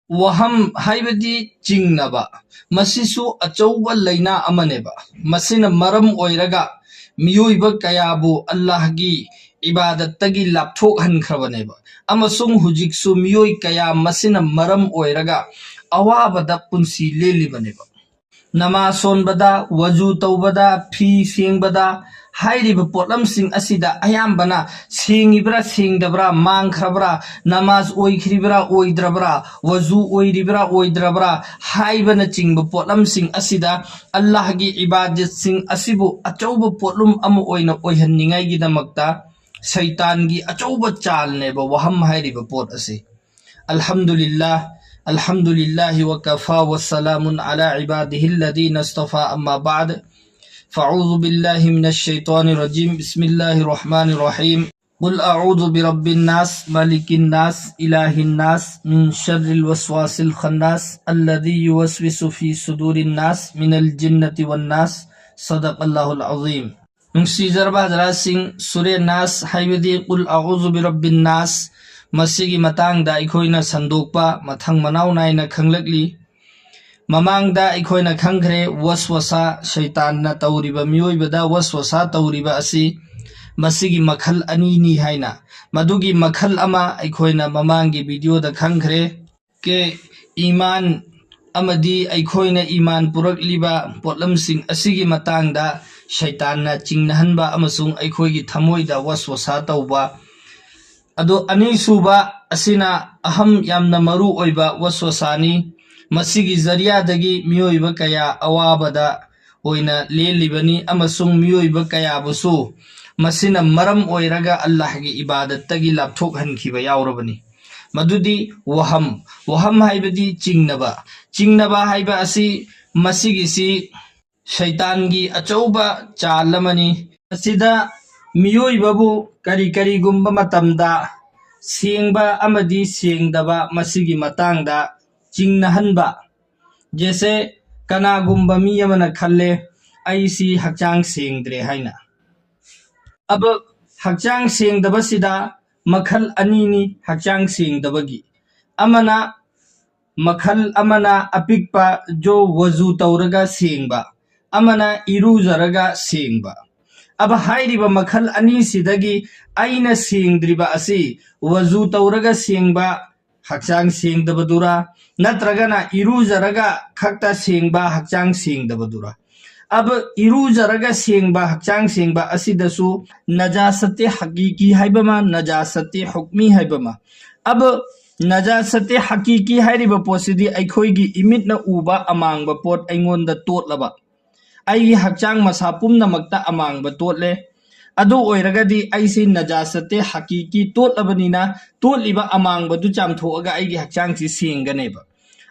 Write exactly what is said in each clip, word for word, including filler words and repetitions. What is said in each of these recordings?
ꯋꯥꯍꯝ ꯍꯥꯏꯕꯗꯤ ꯆꯤꯡꯅꯕ꯫ ꯃꯁꯤꯁꯨ ꯑꯆꯧꯕ ꯂꯥꯏꯅꯥ ꯑꯃꯅꯦꯕ꯫ ꯃꯁꯤꯅ ꯃꯔꯝ ꯑꯣꯏꯔꯒ ꯃꯤꯑꯣꯏꯕ ꯀꯌꯥꯕꯨ ꯑꯜꯂꯥꯍꯒꯤ ꯏꯕꯥꯗꯠꯇꯒꯤ ꯂꯥꯞꯊꯣꯛꯍꯟꯈ꯭ꯔꯕꯅꯦꯕ꯫ ꯑꯃꯁꯨꯡ ꯍꯧꯖꯤꯛꯁꯨ ꯃꯤꯑꯣꯏ ꯀꯌꯥ ꯃꯁꯤꯅ ꯃꯔꯝ ꯑꯣꯏꯔꯒ ꯑꯋꯥꯕꯗ ꯄꯨꯟꯁꯤ ꯂꯦꯜꯂꯤꯕꯅꯦꯕ꯫ ꯅꯃꯥꯖ ꯁꯣꯟꯕꯗ, ꯋꯖꯨ ꯇꯧꯕꯗ, ꯐꯤ ꯁꯦꯡꯕꯗ, ꯍꯥꯏꯔꯤꯕ ꯄꯣꯠꯂꯝꯁꯤꯡ ꯑꯁꯤꯗ ꯑꯌꯥꯝꯕꯅ ꯁꯦꯡꯉꯤꯕ꯭ꯔꯥ ꯁꯦꯡꯗꯕ꯭ꯔꯥ, ꯃꯥꯡꯈ꯭ꯔꯕ꯭ꯔꯥ, ꯅꯃꯥꯖ ꯑꯣꯏꯈ꯭ꯔꯤꯕ꯭ꯔꯥ ꯑꯣꯏꯗ꯭ꯔꯕ꯭ꯔꯥ, ꯋꯖꯨ ꯑꯣꯏꯔꯤꯕ꯭ꯔꯥ ꯑꯣꯏꯗ꯭ꯔꯕ꯭ꯔꯥ ꯍꯥꯏꯕꯅꯆꯤꯡꯕ ꯄꯣꯠꯂꯝꯁꯤꯡ ꯑꯁꯤꯗ ꯑꯜꯂꯥꯍꯒꯤ ꯏꯕꯥꯗꯠꯁꯤꯡ ꯑꯁꯤꯕꯨ ꯑꯆꯧꯕ ꯄꯣꯠꯂꯨꯝ ꯑꯃ ꯑꯣꯏꯅ ꯑꯣꯏꯍꯟꯅꯤꯡꯉꯥꯏꯒꯤꯗꯃꯛꯇ ꯁꯩꯇꯥꯟꯒꯤ ꯑꯆꯧꯕ ꯆꯥꯜꯅꯦꯕ ꯋꯥꯍꯝ ꯍꯥꯏꯔꯤꯕ ꯄꯣꯠ ꯑꯁꯤ꯫ الحمد لله، الحمد لله وكفى وسلام على عباده الذين اصطفى، أما بعد، فأعوذ بالله من الشيطان الرجيم، بسم الله الرحمن الرحيم، قل أعوذ برب الناس، ملك الناس، إله الناس، من شر الوسواس الخناس، الذي يوسوس في صدور الناس، من الجنة والناس، صدق الله العظيم. ꯅꯨꯡꯁꯤꯖꯔꯕ ꯍꯖꯔꯥꯠꯁꯤꯡ, ꯁꯨꯔꯦ ꯅꯥꯁ ꯍꯥꯏꯕꯗꯤ ꯀꯨꯜ ꯑꯎꯖꯨ ꯕꯤꯔꯕꯤꯟ ꯅꯥꯁ, ꯃꯁꯤꯒꯤ ꯃꯇꯥꯡꯗ ꯑꯩꯈꯣꯏꯅ ꯁꯟꯗꯣꯛꯄ ꯃꯊꯪ ꯃꯅꯥꯎ ꯅꯥꯏꯅ ꯈꯪꯂꯛꯂꯤ꯫ ꯃꯃꯥꯡꯗ ꯑꯩꯈꯣꯏꯅ ꯈꯪꯈ꯭ꯔꯦ, ꯋꯁꯋꯁꯥ, ꯁꯩꯇꯥꯟꯅ ꯇꯧꯔꯤꯕ, ꯃꯤꯑꯣꯏꯕꯗ ꯋꯁꯋꯁꯥ ꯇꯧꯔꯤꯕ ꯑꯁꯤ ꯃꯁꯤꯒꯤ ꯃꯈꯜ ꯑꯅꯤꯅꯤ ꯍꯥꯏꯅ꯫ ꯃꯗꯨꯒꯤ ꯃꯈꯜ ꯑꯃ ꯑꯩꯈꯣꯏꯅ ꯃꯃꯥꯡꯒꯤ ꯚꯤꯗꯤꯑꯣꯗ ꯈꯪꯈ꯭ꯔꯦ꯫ ꯀꯦ, ꯏꯃꯥꯟ ꯑꯃꯗꯤ ꯑꯩꯈꯣꯏꯅ ꯏꯃꯥꯟ ꯄꯨꯔꯛꯂꯤꯕ ꯄꯣꯠꯂꯝꯁꯤꯡ ꯑꯁꯤꯒꯤ ꯃꯇꯥꯡꯗ ꯁꯩꯇꯥꯟꯅ ꯆꯤꯡꯅꯍꯟꯕ ꯑꯃꯁꯨꯡ ꯑꯩꯈꯣꯏꯒꯤ ꯊꯃꯣꯏꯗ ꯋꯁꯋꯁꯥ ꯇꯧꯕ꯫ ꯑꯗꯣ ꯑꯅꯤꯁꯨꯕ ꯑꯁꯤꯅ ꯑꯍꯝ, ꯌꯥꯝꯅ ꯃꯔꯨ ꯑꯣꯏꯕ ꯋꯁꯋꯁꯥꯅꯤ꯫ ꯃꯁꯤꯒꯤ ꯖꯔꯤꯌꯥꯗꯒꯤ ꯃꯤꯑꯣꯏꯕ ꯀꯌꯥ ꯑꯋꯥꯕꯗ ꯑꯣꯏꯅ ꯂꯦꯜꯂꯤꯕꯅꯤ ꯑꯃꯁꯨꯡ ꯃꯤꯑꯣꯏꯕ ꯀꯌꯥꯕꯨꯁꯨ ꯃꯁꯤꯅ ꯃꯔꯝ ꯑꯣꯏꯔꯒ ꯑꯜꯂꯥꯍꯒꯤ ꯏꯕꯥꯗꯠꯇꯒꯤ ꯂꯥꯞꯊꯣꯛꯍꯟꯈꯤꯕ ꯌꯥꯎꯔꯕꯅꯤ꯫ ꯃꯗꯨꯗꯤ ꯋꯥꯍꯝ꯫ ꯋꯥꯍꯝ ꯍꯥꯏꯕꯗꯤ ꯆꯤꯡꯅꯕ꯫ ꯆꯤꯡꯅꯕ ꯍꯥꯏꯕ ꯑꯁꯤ ꯃꯁꯤꯒꯤꯁꯤ ꯁꯩꯇꯥꯟꯒꯤ ꯑꯆꯧꯕ ꯆꯥꯜ ꯑꯃꯅꯤ꯫ ꯃꯁꯤꯗ ꯃꯤꯑꯣꯏꯕꯕꯨ ꯀꯔꯤ ꯀꯔꯤꯒꯨꯝꯕ ꯃꯇꯝꯗ ꯁꯦꯡꯕ ꯑꯃꯗꯤ ꯁꯦꯡꯗꯕ ꯃꯁꯤꯒꯤ ꯃꯇꯥꯡꯗ ꯆꯤꯡꯅꯍꯟꯕ꯫ ꯖꯦꯁꯦ, ꯀꯅꯥꯒꯨꯝꯕ ꯃꯤ ꯑꯃꯅ ꯈꯜꯂꯦ, "ꯑꯩꯁꯤ ꯍꯛꯆꯥꯡ ꯁꯦꯡꯗ꯭ꯔꯦ" ꯍꯥꯏꯅ꯫ ꯑꯕ, ꯍꯛꯆꯥꯡ ꯁꯦꯡꯗꯕꯁꯤꯗ ꯃꯈꯜ ꯑꯅꯤꯅꯤ ꯍꯛꯆꯥꯡ ꯁꯦꯡꯗꯕꯒꯤ꯫ ꯑꯃꯅ ꯃꯈꯜ ꯑꯃꯅ ꯑꯄꯤꯛꯄ ꯖꯣ ꯋꯖꯨ ꯇꯧꯔꯒ ꯁꯦꯡꯕ, ꯑꯃꯅ ꯏꯔꯨꯖꯔꯒ ꯁꯦꯡꯕ꯫ ꯑꯕ ꯍꯥꯏꯔꯤꯕ ꯃꯈꯜ ꯑꯅꯤꯁꯤꯗꯒꯤ ꯑꯩꯅ ꯁꯦꯡꯗ꯭ꯔꯤꯕ ꯑꯁꯤ ꯋꯖꯨ ꯇꯧꯔꯒ ꯁꯦꯡꯕ ꯍꯛꯆꯥꯡ ꯁꯦꯡꯗꯕꯗꯨꯔꯥ, ꯅꯠꯇ꯭ꯔꯒꯅ ꯏꯔꯨꯖꯔꯒ ꯈꯛꯇ ꯁꯦꯡꯕ ꯍꯛꯆꯥꯡ ꯁꯦꯡꯗꯕꯗꯨꯔꯥ? ꯑꯕ ꯏꯔꯨꯖꯔꯒ ꯁꯦꯡꯕ ꯍꯛꯆꯥꯡ ꯁꯦꯡꯕ ꯑꯁꯤꯗꯁꯨ ꯅꯖꯥꯁꯠꯇꯦ ꯍꯀꯤꯀꯤ ꯍꯥꯏꯕ ꯑꯃ, ꯅꯖꯥꯁꯠꯇꯦ ꯍꯨꯛꯃꯤ ꯍꯥꯏꯕ ꯑꯃ꯫ ꯑꯕ ꯅꯖꯥꯁꯠꯇꯦ ꯍꯀꯤꯀꯤ ꯍꯥꯏꯔꯤꯕ ꯄꯣꯠꯁꯤꯗꯤ ꯑꯩꯈꯣꯏꯒꯤ ꯏꯃꯤꯠꯅ ꯎꯕ ꯑꯃꯥꯡꯕ ꯄꯣꯠ ꯑꯩꯉꯣꯟꯗ ꯇꯣꯠꯂꯕ, ꯑꯩꯒꯤ ꯍꯛꯆꯥꯡ ꯃꯁꯥ ꯄꯨꯝꯅꯃꯛꯇ ꯑꯃꯥꯡꯕ ꯇꯣꯠꯂꯦ꯫ ꯑꯗꯨ ꯑꯣꯏꯔꯒꯗꯤ ꯑꯩꯁꯤ ꯅꯖꯥꯁꯠꯇꯦ ꯍꯀꯤꯀꯤ ꯇꯣꯠꯂꯕꯅꯤꯅ, ꯇꯣꯠꯂꯤꯕ ꯑꯃꯥꯡꯕꯗꯨ ꯆꯥꯝꯊꯣꯛꯑꯒ ꯑꯩꯒꯤ ꯍꯛꯆꯥꯡꯁꯤ ꯁꯦꯡꯒꯅꯦꯕ꯫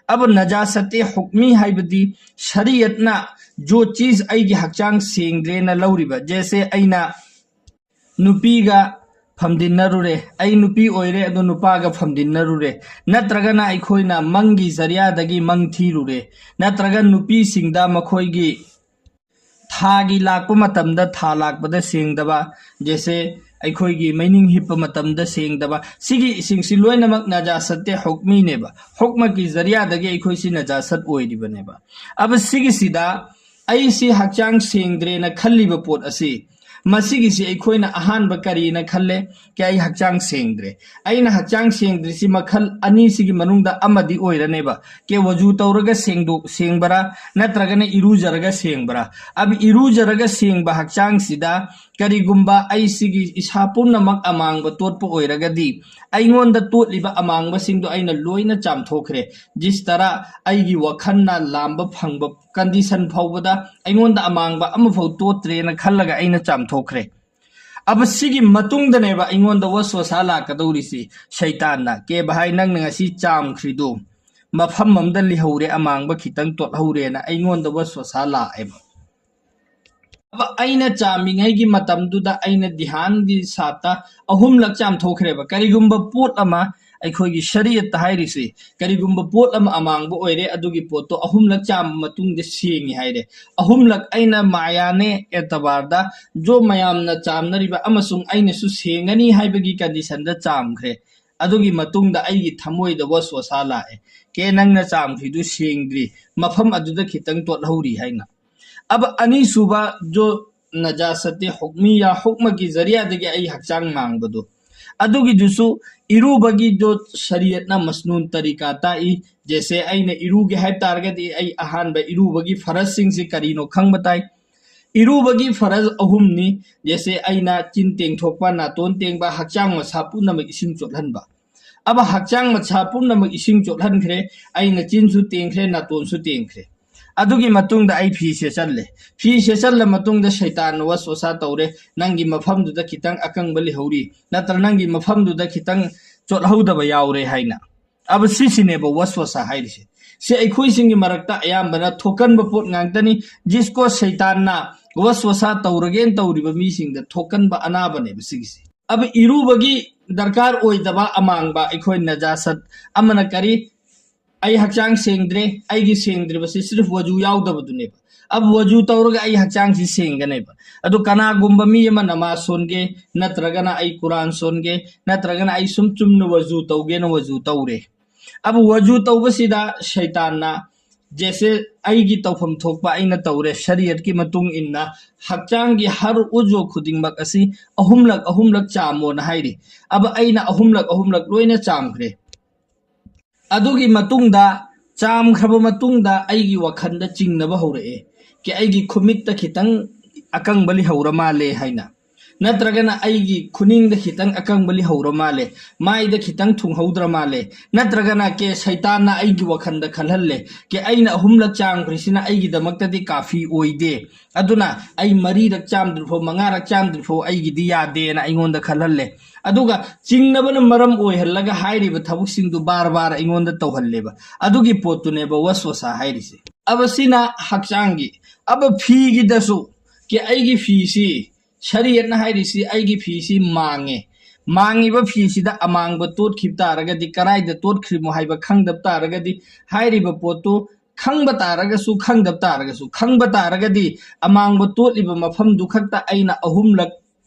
ꯑꯕ ꯅꯖꯥꯁꯠꯇꯦ ꯍꯨꯛꯃꯤ ꯍꯥꯏꯕꯗꯤ ꯁꯔꯤꯌꯠꯅ ꯖꯣ ꯆꯤꯖ ꯑꯩꯒꯤ ꯍꯛꯆꯥꯡ ꯁꯦꯡꯗ꯭ꯔꯦꯅ ꯂꯧꯔꯤꯕ, ꯖꯦꯁꯦ ꯑꯩꯅ ꯅꯨꯄꯤꯒ ꯐꯝꯗꯤꯟꯅꯔꯨꯔꯦ, ꯑꯩ ꯅꯨꯄꯤ ꯑꯣꯏꯔꯦ ꯑꯗꯣ ꯅꯨꯄꯥꯒ ꯐꯝꯗꯤꯟꯅꯔꯨꯔꯦ, ꯅꯠꯇ꯭ꯔꯒꯅ ꯑꯩꯈꯣꯏꯅ ꯃꯪꯒꯤ ꯖꯔꯤꯌꯥꯗꯒꯤ ꯃꯪ ꯊꯤꯔꯨꯔꯦ, ꯅꯠꯇ꯭ꯔꯒ ꯅꯨꯄꯤꯁꯤꯡꯗ ꯃꯈꯣꯏꯒꯤ ꯊꯥꯒꯤ ꯂꯥꯛꯄ ꯃꯇꯝꯗ ꯊꯥ ꯂꯥꯛꯄꯗ ꯁꯦꯡꯗꯕ, ꯖꯦꯁꯦ ꯑꯩꯈꯣꯏꯒꯤ ꯃꯩꯅꯤꯡ ꯍꯤꯞꯄ ꯃꯇꯝꯗ ꯁꯦꯡꯗꯕ, ꯁꯤꯒꯤ ꯏꯁꯤꯡꯁꯤ ꯂꯣꯏꯅꯃꯛ ꯅꯖꯥꯁꯠꯇꯦ ꯍꯨꯛꯃꯤꯅꯦꯕ꯫ ꯍꯨꯛꯃꯀꯤ ꯖꯔꯤꯌꯥꯗꯒꯤ ꯑꯩꯈꯣꯏꯁꯤ ꯅꯖꯥꯁꯠ ꯑꯣꯏꯔꯤꯕꯅꯦꯕ꯫ ꯑꯕ ꯁꯤꯒꯤꯁꯤꯗ ꯑꯩꯁꯤ ꯍꯛꯆꯥꯡ ꯁꯦꯡꯗ꯭ꯔꯦꯅ ꯈꯜꯂꯤꯕ ꯄꯣꯠ ꯑꯁꯤ, ꯃꯁꯤꯒꯤꯁꯤ ꯑꯩꯈꯣꯏꯅ ꯑꯍꯥꯟꯕ ꯀꯔꯤꯅ ꯈꯜꯂꯦ? ꯀꯤ ꯑꯩ ꯍꯛꯆꯥꯡ ꯁꯦꯡꯗ꯭ꯔꯦ꯫ ꯑꯩꯅ ꯍꯛꯆꯥꯡ ꯁꯦꯡꯗ꯭ꯔꯤꯁꯤ ꯃꯈꯜ ꯑꯅꯤꯁꯤꯒꯤ ꯃꯅꯨꯡꯗ ꯑꯃꯗꯤ ꯑꯣꯏꯔꯅꯦꯕ꯫ ꯀꯦ ꯋꯖꯨ ꯇꯧꯔꯒ ꯁꯦꯡꯗꯣꯛ-, ꯁꯦꯡꯕꯔꯥ, ꯅꯠꯇ꯭ꯔꯒꯅ ꯏꯔꯨꯖꯔꯒ ꯁꯦꯡꯕꯔꯥ? ꯑꯕ ꯏꯔꯨꯖꯔꯒ ꯁꯦꯡꯕ ꯍꯛꯆꯥꯡꯁꯤꯗ ꯀꯔꯤꯒꯨꯝꯕ ꯑꯩ ꯁꯤꯒꯤ ꯏꯁꯥ ꯄꯨꯝꯅꯃꯛ ꯑꯃꯥꯡꯕ ꯇꯣꯠꯄ ꯑꯣꯏꯔꯒꯗꯤ, ꯑꯩꯉꯣꯟꯗ ꯇꯣꯠꯂꯤꯕ ꯑꯃꯥꯡꯕꯁꯤꯡꯗꯣ ꯑꯩꯅ ꯂꯣꯏꯅ ꯆꯥꯝꯊꯣꯛꯈ꯭ꯔꯦ꯫ ꯖꯤꯁ ꯇꯔꯥ ꯑꯩꯒꯤ ꯋꯥꯈꯜꯅ ꯂꯥꯝꯕ ꯐꯪꯕ ꯀꯟꯗꯤꯁꯟ ꯐꯥꯎꯕꯗ ꯑꯩꯉꯣꯟꯗ ꯑꯃꯥꯡꯕ ꯑꯃꯐꯥꯎ ꯇꯣꯠꯇ꯭ꯔꯦꯅ ꯈꯜꯂꯒ ꯑꯩꯅ ꯆꯥꯝꯊꯣꯛꯈ꯭ꯔꯦ꯫ ꯑꯕ ꯁꯤꯒꯤ ꯃꯇꯨꯡꯗꯅꯦꯕ ꯑꯩꯉꯣꯟꯗ ꯋꯁꯋꯁꯥ ꯂꯥꯛꯀꯗꯧꯔꯤꯁꯤ꯫ ꯁꯩꯇꯥꯟꯅ, "ꯀꯦ ꯚꯥꯏ, ꯅꯪꯅ ꯉꯁꯤ ꯆꯥꯝꯈ꯭ꯔꯤꯗꯨ ꯃꯐꯝ ꯑꯃꯗ ꯂꯩꯍꯧꯔꯦ, ꯑꯃꯥꯡꯕ ꯈꯤꯇꯪ ꯇꯣꯠꯍꯧꯔꯦꯅ" ꯑꯩꯉꯣꯟꯗ ꯋꯁꯋꯁꯥ ꯂꯥꯛꯑꯦꯕ꯫ ꯑꯕ ꯑꯩꯅ ꯆꯥꯝꯃꯤꯉꯩꯒꯤ ꯃꯇꯝꯗꯨꯗ ꯑꯩꯅ ꯙ꯭ꯌꯥꯟꯒꯤ ꯁꯥꯠꯇ ꯑꯍꯨꯝꯂꯛ ꯆꯥꯝꯊꯣꯛꯈ꯭ꯔꯦꯕ꯫ ꯀꯔꯤꯒꯨꯝꯕ ꯄꯣꯠ ꯑꯃ, ꯑꯩꯈꯣꯏꯒꯤ ꯁꯔꯤꯌꯠꯇ ꯍꯥꯏꯔꯤꯁꯤ, ꯀꯔꯤꯒꯨꯝꯕ ꯄꯣꯠ ꯑꯃ ꯑꯃꯥꯡꯕ ꯑꯣꯏꯔꯦ, ꯑꯗꯨꯒꯤ ꯄꯣꯠꯇꯣ ꯑꯍꯨꯝꯂꯛ ꯆꯥꯝꯕ ꯃꯇꯨꯡꯗ ꯁꯦꯡꯉꯤ ꯍꯥꯏꯔꯦ꯫ ꯑꯍꯨꯝꯂꯛ ꯑꯩꯅ ꯃꯥꯌꯥꯅꯦ ꯑꯦꯇꯕꯥꯔꯗ ꯖꯣ ꯃꯌꯥꯝꯅ ꯆꯥꯝꯅꯔꯤꯕ ꯑꯃꯁꯨꯡ ꯑꯩꯅꯁꯨ ꯁꯦꯡꯒꯅꯤ ꯍꯥꯏꯕꯒꯤ ꯀꯟꯗꯤꯁꯟꯗ ꯆꯥꯝꯈ꯭ꯔꯦ꯫ ꯑꯗꯨꯒꯤ ꯃꯇꯨꯡꯗ ꯑꯩꯒꯤ ꯊꯃꯣꯏꯗ ꯋꯁꯋꯁꯥ ꯂꯥꯛꯑꯦ, "ꯀꯦ, ꯅꯪꯅ ꯆꯥꯝꯈ꯭ꯔꯤꯗꯨ ꯁꯦꯡꯗ꯭ꯔꯤ, ꯃꯐꯝ ꯑꯗꯨꯗ ꯈꯤꯇꯪ ꯇꯣꯠꯍꯧꯔꯤ" ꯍꯥꯏꯅ꯫ ꯑꯕ ꯑꯅꯤꯁꯨꯕ ꯖꯣ ꯅꯖꯥꯁꯠꯇꯤ ꯍꯨꯛꯃꯤꯌꯥ, ꯍꯨꯛꯃꯒꯤ ꯖꯔꯤꯌꯥꯗꯒꯤ ꯑꯩ ꯍꯛꯆꯥꯡ ꯃꯥꯡꯕꯗꯣ, ꯑꯗꯨꯒꯤꯗꯨꯁꯨ ꯏꯔꯨꯕꯒꯤꯗꯣ ꯁꯔꯤꯌꯠꯅ ꯃꯁꯅꯨꯟ ꯇꯔꯤꯀꯥ ꯇꯥꯛꯏ꯫ ꯖꯦꯁꯦ ꯑꯩꯅ ꯏꯔꯨꯒꯦ ꯍꯥꯏꯕ ꯇꯥꯔꯒꯗꯤ ꯑꯩ ꯑꯍꯥꯟꯕ ꯏꯔꯨꯕꯒꯤ ꯐꯔꯖꯁꯤꯡꯁꯤ ꯀꯔꯤꯅꯣ ꯈꯪꯕ ꯇꯥꯏ꯫ ꯏꯔꯨꯕꯒꯤ ꯐꯔꯖ ꯑꯍꯨꯝꯅꯤ꯫ ꯖꯦꯁꯦ ꯑꯩꯅ ꯆꯤꯟ ꯇꯦꯡꯊꯣꯛꯄ, ꯅꯥꯇꯣꯟ ꯇꯦꯡꯕ, ꯍꯛꯆꯥꯡ ꯃꯁꯥ ꯄꯨꯝꯅꯃꯛ ꯏꯁꯤꯡ ꯆꯣꯠꯍꯟꯕ꯫ ꯑꯕ ꯍꯛꯆꯥꯡ ꯃꯁꯥ ꯄꯨꯝꯅꯃꯛ ꯏꯁꯤꯡ ꯆꯣꯠꯍꯟꯈ꯭ꯔꯦ꯫ ꯑꯩꯅ ꯆꯤꯟꯁꯨ ꯇꯦꯡꯈ꯭ꯔꯦ, ꯅꯥꯇꯣꯟꯁꯨ ꯇꯦꯡꯈ꯭ꯔꯦ꯫ ꯑꯗꯨꯒꯤ ꯃꯇꯨꯡꯗ ꯑꯩ ꯐꯤ ꯁꯦꯠꯆꯜꯂꯦ꯫ ꯐꯤ ꯁꯦꯠꯆꯜꯂ ꯃꯇꯨꯡꯗ ꯁꯩꯇꯥꯟꯅ ꯋꯁꯋꯁꯥ ꯇꯧꯔꯦ, "ꯅꯪꯒꯤ ꯃꯐꯝꯗꯨꯗ ꯈꯤꯇꯪ ꯑꯀꯪꯕ ꯂꯩꯍꯧꯔꯤ, ꯅꯠꯇ꯭ꯔ ꯅꯪꯒꯤ ꯃꯐꯝꯗꯨꯗ ꯈꯤꯇꯪ ꯆꯣꯠꯍꯧꯗꯕ ꯌꯥꯎꯔꯦ" ꯍꯥꯏꯅ꯫ ꯑꯕ ꯁꯤꯁꯤꯅꯦꯕ ꯋꯁꯋꯁꯥ ꯍꯥꯏꯔꯤꯁꯦ꯫ ꯁꯤ ꯑꯩꯈꯣꯏꯁꯤꯡꯒꯤ ꯃꯔꯛꯇ ꯑꯌꯥꯝꯕꯅ ꯊꯣꯛꯀꯟꯕ ꯄꯣꯠ ꯉꯥꯛꯇꯅꯤ꯫ ꯖꯤꯁꯀꯣ ꯁꯩꯇꯥꯟꯅ ꯋꯁꯋꯁꯥ ꯇꯧꯔꯒꯦꯅ ꯇꯧꯔꯤꯕ ꯃꯤꯁꯤꯡꯗ ꯊꯣꯛꯀꯟꯕ ꯑꯅꯥꯕꯅꯦꯕ ꯁꯤꯒꯤꯁꯦ꯫ ꯑꯕ ꯏꯔꯨꯕꯒꯤ ꯗꯔꯀꯥꯔ ꯑꯣꯏꯗꯕ ꯑꯃꯥꯡꯕ ꯑꯩꯈꯣꯏ ꯅꯖꯥꯁꯠ ꯑꯃꯅ ꯀꯔꯤ? ꯑꯩ ꯍꯛꯆꯥꯡ ꯁꯦꯡꯗ꯭ꯔꯦ, ꯑꯩꯒꯤ ꯁꯦꯡꯗ꯭ꯔꯤꯕꯁꯤ ꯁꯤꯔꯐ ꯋꯖꯨ ꯌꯥꯎꯗꯕꯗꯨꯅꯦꯕ꯫ ꯑꯕ ꯋꯖꯨ ꯇꯧꯔꯒ ꯑꯩ ꯍꯛꯆꯥꯡꯁꯤ ꯁꯦꯡꯒꯅꯦꯕ꯫ ꯑꯗꯨ ꯀꯅꯥꯒꯨꯝꯕ ꯃꯤ ꯑꯃ ꯅꯃꯥꯖ ꯁꯣꯟꯒꯦ, ꯅꯠꯇ꯭ꯔꯒꯅ ꯑꯩ ꯀꯨꯔꯥꯟ ꯁꯣꯟꯒꯦ, ꯅꯠꯇ꯭ꯔꯒꯅ ꯑꯩ ꯁꯨꯝ ꯆꯨꯝꯅ ꯋꯖꯨ ꯇꯧꯒꯦꯅ ꯋꯖꯨ ꯇꯧꯔꯦ꯫ ꯑꯕ ꯋꯖꯨ ꯇꯧꯕꯁꯤꯗ ꯁꯩꯇꯥꯟꯅ ꯖꯦꯁꯦ ꯑꯩꯒꯤ ꯇꯧꯐꯝ ꯊꯣꯛꯄ ꯑꯩꯅ ꯇꯧꯔꯦ, ꯁꯔꯤꯌꯠꯀꯤ ꯃꯇꯨꯡ ꯏꯟꯅ ꯍꯛꯆꯥꯡꯒꯤ ꯍꯔ ꯎꯖꯣ ꯈꯨꯗꯤꯡꯃꯛ ꯑꯁꯤ ꯑꯍꯨꯝꯂꯛ ꯑꯍꯨꯝꯂꯛ ꯆꯥꯝꯃꯣꯅ ꯍꯥꯏꯔꯤ꯫ ꯑꯕ ꯑꯩꯅ ꯑꯍꯨꯝꯂꯛ ꯑꯍꯨꯝꯂꯛ ꯂꯣꯏꯅ ꯆꯥꯝꯈ꯭ꯔꯦ꯫ ꯑꯗꯨꯒꯤ ꯃꯇꯨꯡꯗ, ꯆꯥꯝꯈ꯭ꯔꯕ ꯃꯇꯨꯡꯗ ꯑꯩꯒꯤ ꯋꯥꯈꯜꯗ ꯆꯤꯡꯅꯕ ꯍꯧꯔꯛꯑꯦ, ꯀꯤ ꯑꯩꯒꯤ ꯈꯨꯃꯤꯠꯇ ꯈꯤꯇꯪ ꯑꯀꯪꯕ ꯂꯩꯍꯧꯔ ꯃꯥꯜꯂꯦ ꯍꯥꯏꯅ, ꯅꯠꯇ꯭ꯔꯒꯅ ꯑꯩꯒꯤ ꯈꯨꯅꯤꯡꯗ ꯈꯤꯇꯪ ꯑꯀꯪꯕ ꯂꯩꯍꯧꯔ ꯃꯥꯜꯂꯦ, ꯃꯥꯏꯗ ꯈꯤꯇꯪ ꯊꯨꯡꯍꯧꯗ꯭ꯔ ꯃꯥꯜꯂꯦ, ꯅꯠꯇ꯭ꯔꯒꯅ ꯀꯦ ꯁꯩꯇꯥꯟꯅ ꯑꯩꯒꯤ ꯋꯥꯈꯜꯗ ꯈꯜꯍꯜꯂꯦ, ꯀꯦ ꯑꯩꯅ ꯑꯍꯨꯝꯂꯛ ꯆꯥꯝꯈ꯭ꯔꯤꯁꯤꯅ ꯑꯩꯒꯤꯗꯃꯛꯇꯗꯤ ꯀꯥꯐꯤ ꯑꯣꯏꯗꯦ, ꯑꯗꯨꯅ ꯑꯩ ꯃꯔꯤꯔꯛ ꯆꯥꯝꯗ꯭ꯔꯤꯐꯥꯎ, ꯃꯉꯥꯔꯛ ꯆꯥꯝꯗ꯭ꯔꯤꯐꯥꯎ ꯑꯩꯒꯤꯗꯤ ꯌꯥꯗꯦꯅ ꯑꯩꯉꯣꯟꯗ ꯈꯜꯍꯜꯂꯦ꯫ ꯑꯗꯨꯒ ꯆꯤꯡꯅꯕꯅ ꯃꯔꯝ ꯑꯣꯏꯍꯜꯂꯒ ꯍꯥꯏꯔꯤꯕ ꯊꯕꯛꯁꯤꯡꯗꯨ ꯕꯥꯔ ꯕꯥꯔ ꯑꯩꯉꯣꯟꯗ ꯇꯧꯍꯜꯂꯦꯕ꯫ ꯑꯗꯨꯒꯤ ꯄꯣꯠꯇꯨꯅꯦꯕ ꯋꯁꯋꯁꯥ ꯍꯥꯏꯔꯤꯁꯦ꯫ ꯑꯕ ꯁꯤꯅ ꯍꯛꯆꯥꯡꯒꯤ꯫ ꯑꯕ ꯐꯤꯒꯤꯗꯁꯨ, ꯀꯦ ꯑꯩꯒꯤ ꯐꯤꯁꯤ, ꯁꯔꯤꯌꯠꯅ ꯍꯥꯏꯔꯤꯁꯤ ꯑꯩꯒꯤ ꯐꯤꯁꯤ ꯃꯥꯡꯉꯦ, ꯃꯥꯡꯉꯤꯕ ꯐꯤꯁꯤꯗ ꯑꯃꯥꯡꯕ ꯇꯣꯠꯈꯤꯕ ꯇꯥꯔꯒꯗꯤ, ꯀꯔꯥꯏꯗ ꯇꯣꯠꯈ꯭ꯔꯤꯃꯣ ꯍꯥꯏꯕ ꯈꯪꯗꯕ ꯇꯥꯔꯒꯗꯤ, ꯍꯥꯏꯔꯤꯕ ꯄꯣꯠꯇꯨ ꯈꯪꯕ ꯇꯥꯔꯒꯁꯨ, ꯈꯪꯗꯕ ꯇꯥꯔꯒꯁꯨ, ꯈꯪꯕ ꯇꯥꯔꯒꯗꯤ ꯑꯃꯥꯡꯕ ꯇꯣꯠꯂꯤꯕ ꯃꯐꯝꯗꯨ ꯈꯛꯇ ꯑꯩꯅ ꯑꯍꯨꯝꯂꯛ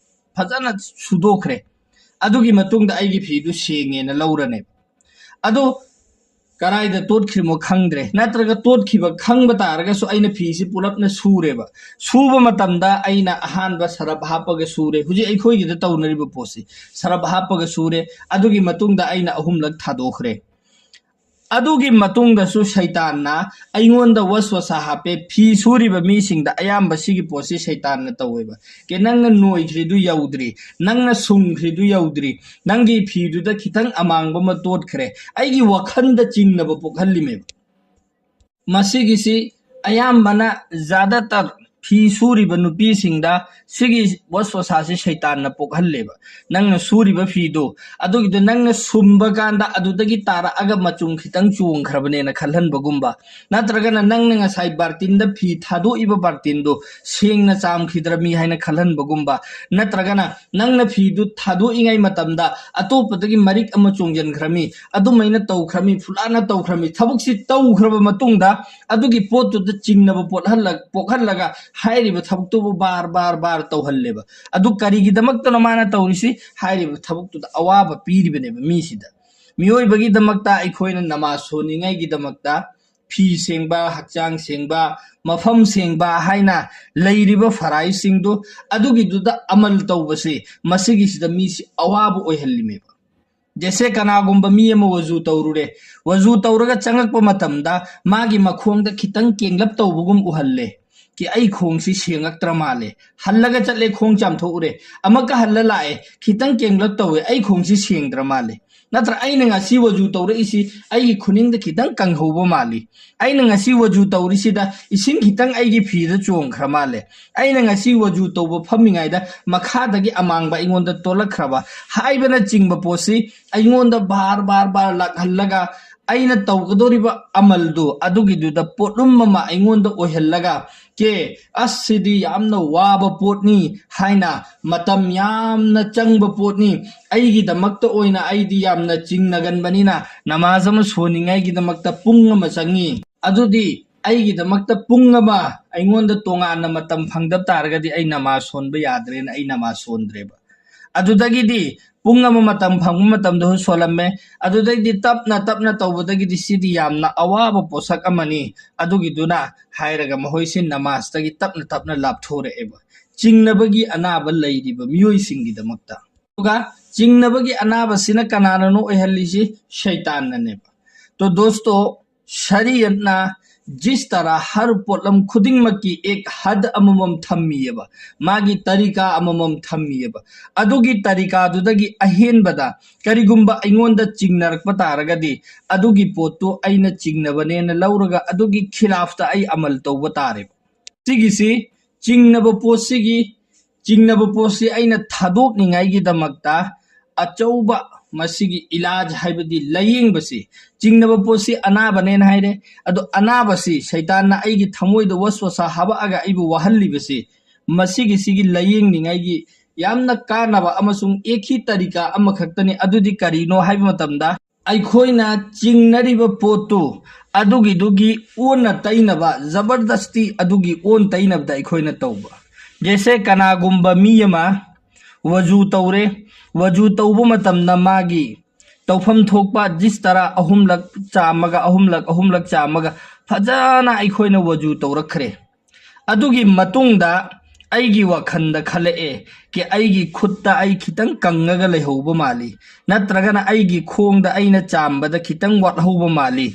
ꯐꯖꯅ ꯁꯨꯗꯣꯛꯈ꯭ꯔꯦ꯫ ꯑꯗꯨꯒꯤ ꯃꯇꯨꯡꯗ ꯑꯩꯒꯤ ꯐꯤꯗꯨ ꯁꯦꯡꯉꯦꯅ ꯂꯧꯔꯅꯦꯕ꯫ ꯑꯗꯣ ꯀꯗꯥꯏꯗ ꯇꯣꯠꯈ꯭ꯔꯤꯃꯣ ꯈꯪꯗ꯭ꯔꯦ, ꯅꯠꯇ꯭ꯔꯒ ꯇꯣꯠꯈꯤꯕ ꯈꯪꯕ ꯇꯥꯔꯒꯁꯨ ꯑꯩꯅ ꯐꯤꯁꯤ ꯄꯨꯂꯞꯅ ꯁꯨꯔꯦꯕ꯫ ꯁꯨꯕ ꯃꯇꯝꯗ ꯑꯩꯅ ꯑꯍꯥꯟꯕ ꯁꯔꯞ ꯍꯥꯞꯄꯒ ꯁꯨꯔꯦ꯫ ꯍꯧꯖꯤꯛ ꯑꯩꯈꯣꯏꯒꯤꯗ ꯇꯧꯅꯔꯤꯕ ꯄꯣꯠꯁꯤ, ꯁꯔꯞ ꯍꯥꯞꯄꯒ ꯁꯨꯔꯦ꯫ ꯑꯗꯨꯒꯤ ꯃꯇꯨꯡꯗ ꯑꯩꯅ ꯑꯍꯨꯝꯂꯛ ꯊꯥꯗꯣꯛꯈ꯭ꯔꯦ꯫ ꯑꯗꯨꯒꯤ ꯃꯇꯨꯡꯗꯁꯨ ꯁꯩꯇꯥꯟꯅ ꯑꯩꯉꯣꯟꯗ ꯋꯁꯋꯁꯥ ꯍꯥꯞꯄꯦ꯫ ꯐꯤ ꯁꯨꯔꯤꯕ ꯃꯤꯁꯤꯡꯗ ꯑꯌꯥꯝꯕ ꯁꯤꯒꯤ ꯄꯣꯠꯁꯤ ꯁꯩꯇꯥꯟꯅ ꯇꯧꯋꯦꯕ꯫ ꯀꯦ, ꯅꯪꯅ ꯅꯣꯏꯈ꯭ꯔꯤꯗꯨ ꯌꯧꯗ꯭ꯔꯤ, ꯅꯪꯅ ꯁꯨꯝꯈ꯭ꯔꯤꯗꯨ ꯌꯧꯗ꯭ꯔꯤ, ꯅꯪꯒꯤ ꯐꯤꯗꯨꯗ ꯈꯤꯇꯪ ꯑꯃꯥꯡꯕ ꯑꯃ ꯇꯣꯠꯈ꯭ꯔꯦ꯫ ꯑꯩꯒꯤ ꯋꯥꯈꯜꯗ ꯆꯤꯡꯅꯕ ꯄꯣꯛꯍꯜꯂꯤꯃꯦꯕ꯫ ꯃꯁꯤꯒꯤꯁꯤ ꯑꯌꯥꯝꯕꯅ ꯖꯥꯗꯥꯇꯔ ꯐꯤ ꯁꯨꯔꯤꯕ ꯅꯨꯄꯤꯁꯤꯡꯗ ꯁꯤꯒꯤ ꯋꯁꯋꯁꯥꯁꯤ ꯁꯩꯇꯥꯟꯅ ꯄꯣꯛꯍꯜꯂꯦꯕ꯫ ꯅꯪꯅ ꯁꯨꯔꯤꯕ ꯐꯤꯗꯣ, ꯑꯗꯨꯒꯤꯗꯣ ꯅꯪꯅ ꯁꯨꯝꯕ ꯀꯥꯟꯗ ꯑꯗꯨꯗꯒꯤ ꯇꯥꯔꯛꯑꯒ ꯃꯆꯨꯝ ꯈꯤꯇꯪ ꯆꯣꯡꯈ꯭ꯔꯕꯅꯦꯅ ꯈꯜꯍꯟꯕꯒꯨꯝꯕ, ꯅꯠꯇ꯭ꯔꯒꯅ ꯅꯪꯅ ꯉꯁꯥꯏ ꯕꯥꯔꯇꯤꯟꯗ ꯐꯤ ꯊꯥꯗꯣꯛꯏꯕ ꯕꯥꯔꯇꯤꯟꯗꯣ ꯁꯦꯡꯅ ꯆꯥꯝꯈꯤꯗ꯭ꯔꯃꯤ ꯍꯥꯏꯅ ꯈꯜꯍꯟꯕꯒꯨꯝꯕ, ꯅꯠꯇ꯭ꯔꯒꯅ ꯅꯪꯅ ꯐꯤꯗꯨ ꯊꯥꯗꯣꯛꯏꯉꯩ ꯃꯇꯝꯗ ꯑꯇꯣꯞꯄꯗꯒꯤ ꯃꯔꯤꯛ ꯑꯃ ꯆꯣꯡꯁꯤꯟꯈ꯭ꯔꯃꯤ, ꯑꯗꯨꯃꯥꯏꯅ ꯇꯧꯈ꯭ꯔꯃꯤ, ꯐꯨꯂꯥꯅ ꯇꯧꯈ꯭ꯔꯃꯤ꯫ ꯊꯕꯛꯁꯤ ꯇꯧꯈ꯭ꯔꯕ ꯃꯇꯨꯡꯗ ꯑꯗꯨꯒꯤ ꯄꯣꯠꯇꯨꯗ ꯆꯤꯡꯅꯕ ꯄꯣꯠꯍꯜꯂ-, ꯄꯣꯛꯍꯜꯂꯒ ꯍꯥꯏꯔꯤꯕ ꯊꯕꯛꯇꯨꯕꯨ ꯕꯥꯔ ꯕꯥꯔ ꯕꯥꯔ ꯇꯧꯍꯜꯂꯦꯕ꯫ ꯑꯗꯨ ꯀꯔꯤꯒꯤꯗꯃꯛꯇꯅꯣ ꯃꯥꯅ ꯇꯧꯔꯤꯁꯤ? ꯍꯥꯏꯔꯤꯕ ꯊꯕꯛꯇꯨꯗ ꯑꯋꯥꯕ ꯄꯤꯔꯤꯕꯅꯦꯕ ꯃꯤꯁꯤꯗ꯫ ꯃꯤꯑꯣꯏꯕꯒꯤꯗꯃꯛꯇ ꯑꯩꯈꯣꯏꯅ ꯅꯃꯥꯖ ꯁꯣꯟꯅꯤꯡꯉꯥꯏꯒꯤꯗꯃꯛꯇ ꯐꯤ ꯁꯦꯡꯕ, ꯍꯛꯆꯥꯡ ꯁꯦꯡꯕ, ꯃꯐꯝ ꯁꯦꯡꯕ ꯍꯥꯏꯅ ꯂꯩꯔꯤꯕ ꯐꯔꯥꯏꯖꯁꯤꯡꯗꯨ, ꯑꯗꯨꯒꯤꯗꯨꯗ ꯑꯃꯜ ꯇꯧꯕꯁꯤ, ꯃꯁꯤꯒꯤꯁꯤꯗ ꯃꯤꯁꯤ ꯑꯋꯥꯕ ꯑꯣꯏꯍꯜꯂꯤꯃꯦꯕ꯫ ꯖꯦꯁꯦ ꯀꯅꯥꯒꯨꯝꯕ ꯃꯤ ꯑꯃ ꯋꯖꯨ ꯇꯧꯔꯨꯔꯦ, ꯋꯖꯨ ꯇꯧꯔꯒ ꯆꯪꯉꯛꯄ ꯃꯇꯝꯗ ꯃꯥꯒꯤ ꯃꯈꯣꯡꯗ ꯈꯤꯇꯪ ꯀꯦꯡꯂꯞ ꯇꯧꯕꯒꯨꯝ ꯎꯍꯜꯂꯦ꯫ ꯀꯤ ꯑꯩ ꯈꯣꯡꯁꯤ ꯁꯦꯡꯉꯛꯇ꯭ꯔ ꯃꯥꯜꯂꯦ꯫ ꯍꯜꯂꯒ ꯆꯠꯂꯦ, ꯈꯣꯡ ꯆꯥꯝꯊꯣꯛꯎꯔꯦ, ꯑꯃꯨꯛꯀ ꯍꯜꯂ ꯂꯥꯛꯑꯦ, ꯈꯤꯇꯪ ꯀꯦꯡꯂꯞ ꯇꯧꯋꯦ, ꯑꯩ ꯈꯣꯡꯁꯤ ꯁꯦꯡꯗ꯭ꯔ ꯃꯥꯜꯂꯦ꯫ ꯅꯠꯇ꯭ꯔ ꯑꯩꯅ ꯉꯁꯤ ꯋꯖꯨ ꯇꯧꯔꯛꯏꯁꯤ ꯑꯩꯒꯤ ꯈꯨꯅꯤꯡꯗ ꯈꯤꯇꯪ ꯀꯪꯍꯧꯕ ꯃꯥꯜꯂꯤ꯫ ꯑꯩꯅ ꯉꯁꯤ ꯋꯖꯨ ꯇꯧꯔꯤꯁꯤꯗ ꯏꯁꯤꯡ ꯈꯤꯇꯪ ꯑꯩꯒꯤ ꯐꯤꯗ ꯆꯣꯡꯈ꯭ꯔ ꯃꯥꯜꯂꯦ꯫ ꯑꯩꯅ ꯉꯁꯤ ꯋꯖꯨ ꯇꯧꯕ ꯐꯝꯃꯤꯉꯩꯗ ꯃꯈꯥꯗꯒꯤ ꯑꯃꯥꯡꯕ ꯑꯩꯉꯣꯟꯗ ꯇꯣꯂꯛꯈ꯭ꯔꯕ ꯍꯥꯏꯕꯅꯆꯤꯡꯕ ꯄꯣꯠꯁꯤ ꯑꯩꯉꯣꯟꯗ ꯕꯥꯔ ꯕꯥꯔ ꯕꯥꯔ ꯂꯥꯛꯍꯜꯂꯒ ꯑꯩꯅ ꯇꯧꯒꯗꯧꯔꯤꯕ ꯑꯃꯜꯗꯨ ꯑꯗꯨꯒꯤꯗꯨꯗ ꯄꯣꯠꯂꯨꯝ ꯑꯃ ꯑꯩꯉꯣꯟꯗ ꯑꯣꯏꯍꯜꯂꯒ, ꯀꯦ, ꯑꯁ, ꯁꯤꯗꯤ ꯌꯥꯝꯅ ꯋꯥꯕ ꯄꯣꯠꯅꯤ ꯍꯥꯏꯅ, ꯃꯇꯝ ꯌꯥꯝꯅ ꯆꯪꯕ ꯄꯣꯠꯅꯤ, ꯑꯩꯒꯤꯗꯃꯛꯇ ꯑꯣꯏꯅ ꯑꯩꯗꯤ ꯌꯥꯝꯅ ꯆꯤꯡꯅꯒꯟꯕꯅꯤꯅ ꯅꯃꯥꯖ ꯑꯃ ꯁꯣꯟꯅꯤꯡꯉꯥꯏꯒꯤꯗꯃꯛꯇ ꯄꯨꯡ ꯑꯃ ꯆꯪꯉꯤ꯫ ꯑꯗꯨꯗꯤ ꯑꯩꯒꯤꯗꯃꯛꯇ ꯄꯨꯡ ꯑꯃ ꯑꯩꯉꯣꯟꯗ ꯇꯣꯉꯥꯟꯅ ꯃꯇꯝ ꯐꯪꯗꯕ ꯇꯥꯔꯒꯗꯤ ꯑꯩ ꯅꯃꯥꯖ ꯁꯣꯟꯕ ꯌꯥꯗ꯭ꯔꯦꯅ ꯑꯩ ꯅꯃꯥꯖ ꯁꯣꯟꯗ꯭ꯔꯦꯕ꯫ ꯑꯗꯨꯗꯒꯤꯗꯤ ꯄꯨꯡ ꯑꯃ ꯃꯇꯝ ꯐꯪꯕ ꯃꯇꯝꯗꯁꯨ ꯁꯣꯜꯂꯝꯃꯦ꯫ ꯑꯗꯨꯗꯩꯗꯤ ꯇꯞꯅ ꯇꯞꯅ ꯇꯧꯕꯗꯒꯤꯗꯤ ꯁꯤꯗꯤ ꯌꯥꯝꯅ ꯑꯋꯥꯕ ꯄꯣꯠꯁꯛ ꯑꯃꯅꯤ, ꯑꯗꯨꯒꯤꯗꯨꯅ ꯍꯥꯏꯔꯒ ꯃꯈꯣꯏꯁꯤ ꯅꯃꯥꯖꯇꯒꯤ ꯇꯞꯅ ꯇꯞꯅ ꯂꯥꯞꯊꯣꯔꯛꯑꯦꯕ, ꯆꯤꯡꯅꯕꯒꯤ ꯑꯅꯥꯕ ꯂꯩꯔꯤꯕ ꯃꯤꯑꯣꯏꯁꯤꯡꯒꯤꯗꯃꯛꯇ꯫ ꯑꯗꯨꯒ ꯆꯤꯡꯅꯕꯒꯤ ꯑꯅꯥꯕꯁꯤꯅ ꯀꯅꯥꯅꯅꯣ ꯑꯣꯏꯍꯜꯂꯤꯁꯤ? ꯁꯩꯇꯥꯟꯅꯅꯦꯕ꯫ ꯇꯣ ꯗꯣꯁꯇꯣ, ꯁꯔꯤꯌꯠꯅ ꯖꯤꯁ ꯇꯔꯥ ꯍꯔ ꯄꯣꯠꯂꯝ ꯈꯨꯗꯤꯡꯃꯛꯀꯤ ꯑꯦꯛ ꯍꯗ ꯑꯃꯃꯝ ꯊꯝꯃꯤꯑꯕ, ꯃꯥꯒꯤ ꯇꯔꯤꯀꯥ ꯑꯃꯃꯝ ꯊꯝꯃꯤꯑꯕ꯫ ꯑꯗꯨꯒꯤ ꯇꯔꯤꯀꯥꯗꯨꯗꯒꯤ ꯑꯍꯦꯟꯕꯗ ꯀꯔꯤꯒꯨꯝꯕ ꯑꯩꯉꯣꯟꯗ ꯆꯤꯡꯅꯔꯛꯄ ꯇꯥꯔꯒꯗꯤ, ꯑꯗꯨꯒꯤ ꯄꯣꯠꯇꯨ ꯑꯩꯅ ꯆꯤꯡꯅꯕꯅꯦꯅ ꯂꯧꯔꯒ ꯑꯗꯨꯒꯤ ꯈꯤꯂꯥꯐꯇ ꯑꯩ ꯑꯃꯜ ꯇꯧꯕ ꯇꯥꯔꯦꯕ꯫ ꯁꯤꯒꯤꯁꯤ ꯆꯤꯡꯅꯕ ꯄꯣꯠꯁꯤꯒꯤ ꯆꯤꯡꯅꯕ ꯄꯣꯠꯁꯤ ꯑꯩꯅ ꯊꯥꯗꯣꯛꯅꯤꯡꯉꯥꯏꯒꯤꯗꯃꯛꯇ ꯑꯆꯧꯕ ꯃꯁꯤꯒꯤ ꯏꯂꯥꯖ ꯍꯥꯏꯕꯗꯤ ꯂꯥꯏꯌꯦꯡꯕꯁꯤ, ꯆꯤꯡꯅꯕ ꯄꯣꯠꯁꯤ ꯑꯅꯥꯕꯅꯦꯅ ꯍꯥꯏꯔꯦ꯫ ꯑꯗꯣ ꯑꯅꯥꯕꯁꯤ ꯁꯩꯇꯥꯟꯅ ꯑꯩꯒꯤ ꯊꯃꯣꯏꯗ ꯋꯁꯋꯁꯥ ꯍꯥꯕꯛꯑꯒ ꯑꯩꯕꯨ ꯋꯥꯍꯜꯂꯤꯕꯁꯤ, ꯃꯁꯤꯒꯤꯁꯤꯒꯤ ꯂꯥꯏꯌꯦꯡꯅꯤꯡꯉꯥꯏꯒꯤ ꯌꯥꯝꯅ ꯀꯥꯟꯅꯕ ꯑꯃꯁꯨꯡ ꯑꯦꯛ ꯍꯤ ꯇꯔꯤꯀꯥ ꯑꯃꯈꯛꯇꯅꯤ꯫ ꯑꯗꯨꯗꯤ ꯀꯔꯤꯅꯣ ꯍꯥꯏꯕ ꯃꯇꯝꯗ, ꯑꯩꯈꯣꯏꯅ ꯆꯤꯡꯅꯔꯤꯕ ꯄꯣꯠꯇꯨ ꯑꯗꯨꯒꯤꯗꯨꯒꯤ ꯑꯣꯟꯅ ꯇꯩꯅꯕ, ꯖꯕꯔꯗꯁꯇꯤ ꯑꯗꯨꯒꯤ ꯑꯣꯟ ꯇꯩꯅꯕꯗ ꯑꯩꯈꯣꯏꯅ ꯇꯧꯕ꯫ ꯖꯦꯁꯦ ꯀꯅꯥꯒꯨꯝꯕ ꯃꯤ ꯑꯃ ꯋꯖꯨ ꯇꯧꯔꯦ, ꯋꯖꯨ ꯇꯧꯕ ꯃꯇꯝꯗ ꯃꯥꯒꯤ ꯇꯧꯐꯝ ꯊꯣꯛꯄ ꯖꯤꯁ ꯇꯔꯥ ꯑꯍꯨꯝꯂꯛ ꯆꯥꯝꯃꯒ, ꯑꯍꯨꯝꯂꯛ, ꯑꯍꯨꯝꯂꯛ ꯆꯥꯝꯃꯒ ꯐꯖꯅ ꯑꯩꯈꯣꯏꯅ ꯋꯖꯨ ꯇꯧꯔꯛꯈ꯭ꯔꯦ꯫ ꯑꯗꯨꯒꯤ ꯃꯇꯨꯡꯗ ꯑꯩꯒꯤ ꯋꯥꯈꯜꯗ ꯈꯜꯂꯛꯑꯦ ꯀꯤ ꯑꯩꯒꯤ ꯈꯨꯠꯇ ꯑꯩ ꯈꯤꯇꯪ ꯀꯪꯉꯒ ꯂꯩꯍꯧꯕ ꯃꯥꯜꯂꯤ, ꯅꯠꯇ꯭ꯔꯒꯅ ꯑꯩꯒꯤ ꯈꯣꯡꯗ ꯑꯩꯅ ꯆꯥꯝꯕꯗ ꯈꯤꯇꯪ ꯋꯥꯠꯍꯧꯕ ꯃꯥꯜꯂꯤ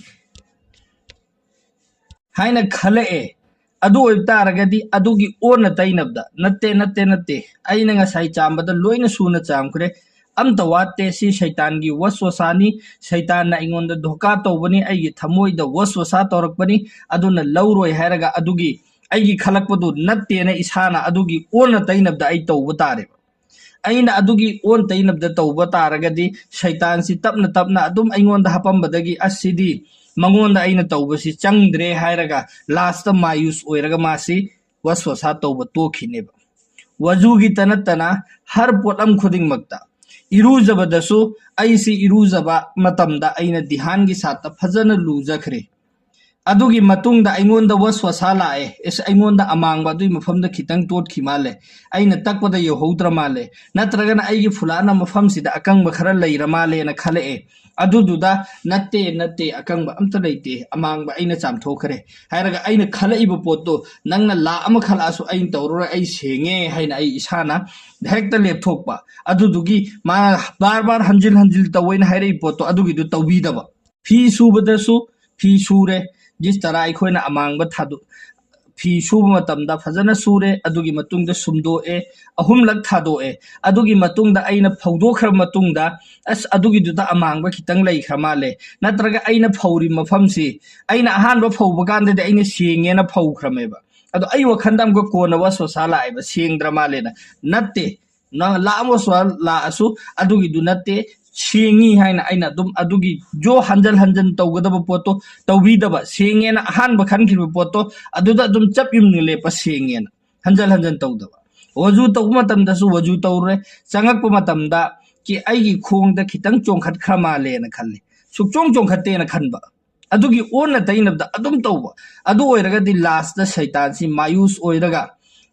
ꯍꯥꯏꯅ ꯈꯜꯂꯛꯑꯦ꯫ ꯑꯗꯨ ꯑꯣꯏꯕ ꯇꯥꯔꯒꯗꯤ ꯑꯗꯨꯒꯤ ꯑꯣꯟꯅ ꯇꯩꯅꯕꯗ, "ꯅꯠꯇꯦ, ꯅꯠꯇꯦ, ꯅꯠꯇꯦ, ꯑꯩꯅ ꯉꯁꯥꯏ ꯆꯥꯝꯕꯗ ꯂꯣꯏꯅ ꯁꯨꯅ ꯆꯥꯝꯈ꯭ꯔꯦ, ꯑꯝꯇ ꯋꯥꯠꯇꯦ, ꯁꯤ ꯁꯩꯇꯥꯟꯒꯤ ꯋꯁꯋꯁꯥꯅꯤ, ꯁꯩꯇꯥꯟꯅ ꯑꯩꯉꯣꯟꯗ ꯙꯣꯀꯥ ꯇꯧꯕꯅꯤ, ꯑꯩꯒꯤ ꯊꯃꯣꯏꯗ ꯋꯁꯋꯁꯥ ꯇꯧꯔꯛꯄꯅꯤ, ꯑꯗꯨꯅ ꯂꯧꯔꯣꯏ" ꯍꯥꯏꯔꯒ ꯑꯗꯨꯒꯤ ꯑꯩꯒꯤ ꯈꯜꯂꯛꯄꯗꯨ ꯅꯠꯇꯦꯅ ꯏꯁꯥꯅ ꯑꯗꯨꯒꯤ ꯑꯣꯟꯅ ꯇꯩꯅꯕꯗ ꯑꯩ ꯇꯧꯕ ꯇꯥꯔꯦꯕ꯫ ꯑꯩꯅ ꯑꯗꯨꯒꯤ ꯑꯣꯟ ꯇꯩꯅꯕꯗ ꯇꯧꯕ ꯇꯥꯔꯒꯗꯤ ꯁꯩꯇꯥꯟꯁꯤ ꯇꯞꯅ ꯇꯞꯅ ꯑꯗꯨꯝ ꯑꯩꯉꯣꯟꯗ ꯍꯥꯄꯝꯕꯗꯒꯤ, "ꯑꯁ, ꯁꯤꯗꯤ ꯃꯉꯣꯟꯗ ꯑꯩꯅ ꯇꯧꯕꯁꯤ ꯆꯪꯗ꯭ꯔꯦ" ꯍꯥꯏꯔꯒ ꯂꯥꯁꯇ ꯃꯥꯌꯨꯁ ꯑꯣꯏꯔꯒ ꯃꯥꯁꯤ ꯋꯁꯋꯁꯥ ꯇꯧꯕ ꯇꯣꯛꯈꯤꯅꯦꯕ꯫ ꯋꯖꯨꯒꯤꯇ ꯅꯠꯇꯅ ꯍꯔ ꯄꯣꯠꯂꯝ ꯈꯨꯗꯤꯡꯃꯛꯇ, ꯏꯔꯨꯖꯕꯗꯁꯨ ꯑꯩꯁꯤ ꯏꯔꯨꯖꯕ ꯃꯇꯝꯗ ꯑꯩꯅ ꯙ꯭ꯌꯥꯟꯒꯤ ꯁꯥꯠꯇ ꯐꯖꯅ ꯂꯨꯖꯈ꯭ꯔꯦ꯫ ꯑꯗꯨꯒꯤ ꯃꯇꯨꯡꯗ ꯑꯩꯉꯣꯟꯗ ꯋꯁꯋꯁꯥ ꯂꯥꯛꯑꯦ, "ꯑꯦꯁ, ꯑꯩꯉꯣꯟꯗ ꯑꯃꯥꯡꯕ ꯑꯗꯨꯒꯤ ꯃꯐꯝꯗ ꯈꯤꯇꯪ ꯇꯣꯠꯈꯤ ꯃꯥꯜꯂꯦ, ꯑꯩꯅ ꯇꯛꯄꯗ ꯌꯧꯍꯧꯗ꯭ꯔ ꯃꯥꯜꯂꯦ, ꯅꯠꯇ꯭ꯔꯒꯅ ꯑꯩꯒꯤ ꯐꯨꯂꯥꯅ ꯃꯐꯝꯁꯤꯗ ꯑꯀꯪꯕ ꯈꯔ ꯂꯩꯔ ꯃꯥꯜꯂꯦꯅ" ꯈꯜꯂꯛꯑꯦ꯫ ꯑꯗꯨꯗꯨꯗ, "ꯅꯠꯇꯦ, ꯅꯠꯇꯦ, ꯑꯀꯪꯕ ꯑꯝꯇ ꯂꯩꯇꯦ, ꯑꯃꯥꯡꯕ ꯑꯩꯅ ꯆꯥꯝꯊꯣꯛꯈ꯭ꯔꯦ" ꯍꯥꯏꯔꯒ, ꯑꯩꯅ ꯈꯜꯂꯛꯏꯕ ꯄꯣꯠꯇꯣ ꯅꯪꯅ ꯂꯥꯛ ꯑꯃ ꯈꯜꯂꯛꯑꯁꯨ ꯑꯩꯅ ꯇꯧꯔꯔꯣꯏ, ꯑꯩ ꯁꯦꯡꯉꯦ ꯍꯥꯏꯅ ꯑꯩ ꯏꯁꯥꯅ ꯍꯦꯛꯇ ꯂꯦꯞꯊꯣꯛꯄ꯫ ꯑꯗꯨꯗꯨꯒꯤ ꯃꯥꯅ ꯕꯥꯔ ꯕꯥꯔ ꯍꯟꯖꯤꯜ ꯍꯟꯖꯤꯜ ꯇꯧꯋꯦꯅ ꯍꯥꯏꯔꯛꯏ ꯄꯣꯠꯇꯣ, ꯑꯗꯨꯒꯤꯗꯨ ꯇꯧꯕꯤꯗꯕ꯫ ꯐꯤ ꯁꯨꯕꯗꯁꯨ, ꯐꯤ ꯁꯨꯔꯦ, ꯖꯤꯁ ꯇꯔꯥ ꯑꯩꯈꯣꯏꯅ ꯑꯃꯥꯡꯕ ꯊꯥꯗꯣꯛ ꯐꯤ ꯁꯨꯕ ꯃꯇꯝꯗ ꯐꯖꯅ ꯁꯨꯔꯦ, ꯑꯗꯨꯒꯤ ꯃꯇꯨꯡꯗ ꯁꯨꯝꯗꯣꯛꯑꯦ, ꯑꯍꯨꯝꯂꯛ ꯊꯥꯗꯣꯛꯑꯦ, ꯑꯗꯨꯒꯤ ꯃꯇꯨꯡꯗ ꯑꯩꯅ ꯐꯧꯗꯣꯛꯈ꯭ꯔꯕ ꯃꯇꯨꯡꯗ, "ꯑꯁ, ꯑꯗꯨꯒꯤꯗꯨꯗ ꯑꯃꯥꯡꯕ ꯈꯤꯇꯪ ꯂꯩꯈ꯭ꯔ ꯃꯥꯜꯂꯦ", ꯅꯠꯇ꯭ꯔꯒ ꯑꯩꯅ ꯐꯧꯔꯤ ꯃꯐꯝꯁꯤ, ꯑꯩꯅ ꯑꯍꯥꯟꯕ ꯐꯧꯕ ꯀꯥꯟꯗꯗꯤ ꯑꯩꯅ ꯁꯦꯡꯉꯦꯅ ꯐꯧꯈ꯭ꯔꯃꯦꯕ, ꯑꯗꯣ ꯑꯩ ꯋꯥꯈꯟꯗ ꯑꯃꯨꯛꯀ ꯀꯣꯟꯅ ꯋꯥꯁ ꯋꯥꯁꯥ ꯂꯥꯛꯑꯦꯕ, ꯁꯦꯡꯗ꯭ꯔ ꯃꯥꯜꯂꯦꯅ꯫ ꯅꯠꯇꯦ, ꯅꯪ ꯂꯥꯛ ꯑꯃ ꯁꯨꯍꯜ ꯂꯥꯛꯑꯁꯨ ꯑꯗꯨꯒꯤꯗꯨ ꯅꯠꯇꯦ, ꯁꯦꯡꯉꯤ ꯍꯥꯏꯅ ꯑꯩꯅ ꯑꯗꯨꯝ ꯑꯗꯨꯒꯤ ꯖꯣ ꯍꯟꯖꯟ ꯍꯟꯖꯟ ꯇꯧꯒꯗꯕ ꯄꯣꯠꯇꯣ ꯇꯧꯕꯤꯗꯕ, ꯁꯦꯡꯉꯦꯅ ꯑꯍꯥꯟꯕ ꯈꯟꯈꯤꯕ ꯄꯣꯠꯇꯣ ꯑꯗꯨꯗ ꯑꯗꯨꯝ ꯆꯞ ꯌꯨꯡꯅ ꯂꯦꯞꯄ, ꯁꯦꯡꯉꯦꯅ ꯍꯟꯖꯟ ꯍꯟꯖꯟ ꯇꯧꯗꯕ꯫ ꯋꯖꯨ ꯇꯧꯕ ꯃꯇꯝꯗꯁꯨ ꯋꯖꯨ ꯇꯧꯔꯨꯔꯦ, ꯆꯪꯉꯛꯄ ꯃꯇꯝꯗ ꯀꯤ ꯑꯩꯒꯤ ꯈꯣꯡꯗ ꯈꯤꯇꯪ ꯆꯣꯡꯈꯠꯈ꯭ꯔ ꯃꯥꯜꯂꯦꯅ ꯈꯜꯂꯤ, ꯁꯨꯛꯆꯣꯡ ꯆꯣꯡꯈꯠꯇꯦꯅ ꯈꯟꯕ, ꯑꯗꯨꯒꯤ ꯑꯣꯟꯅ ꯇꯩꯅꯕꯗ ꯑꯗꯨꯝ ꯇꯧꯕ꯫ ꯑꯗꯨ ꯑꯣꯏꯔꯒꯗꯤ ꯂꯥꯁꯇ ꯁꯩꯇꯥꯟꯁꯤ ꯃꯥꯌꯨꯁ ꯑꯣꯏꯔꯒ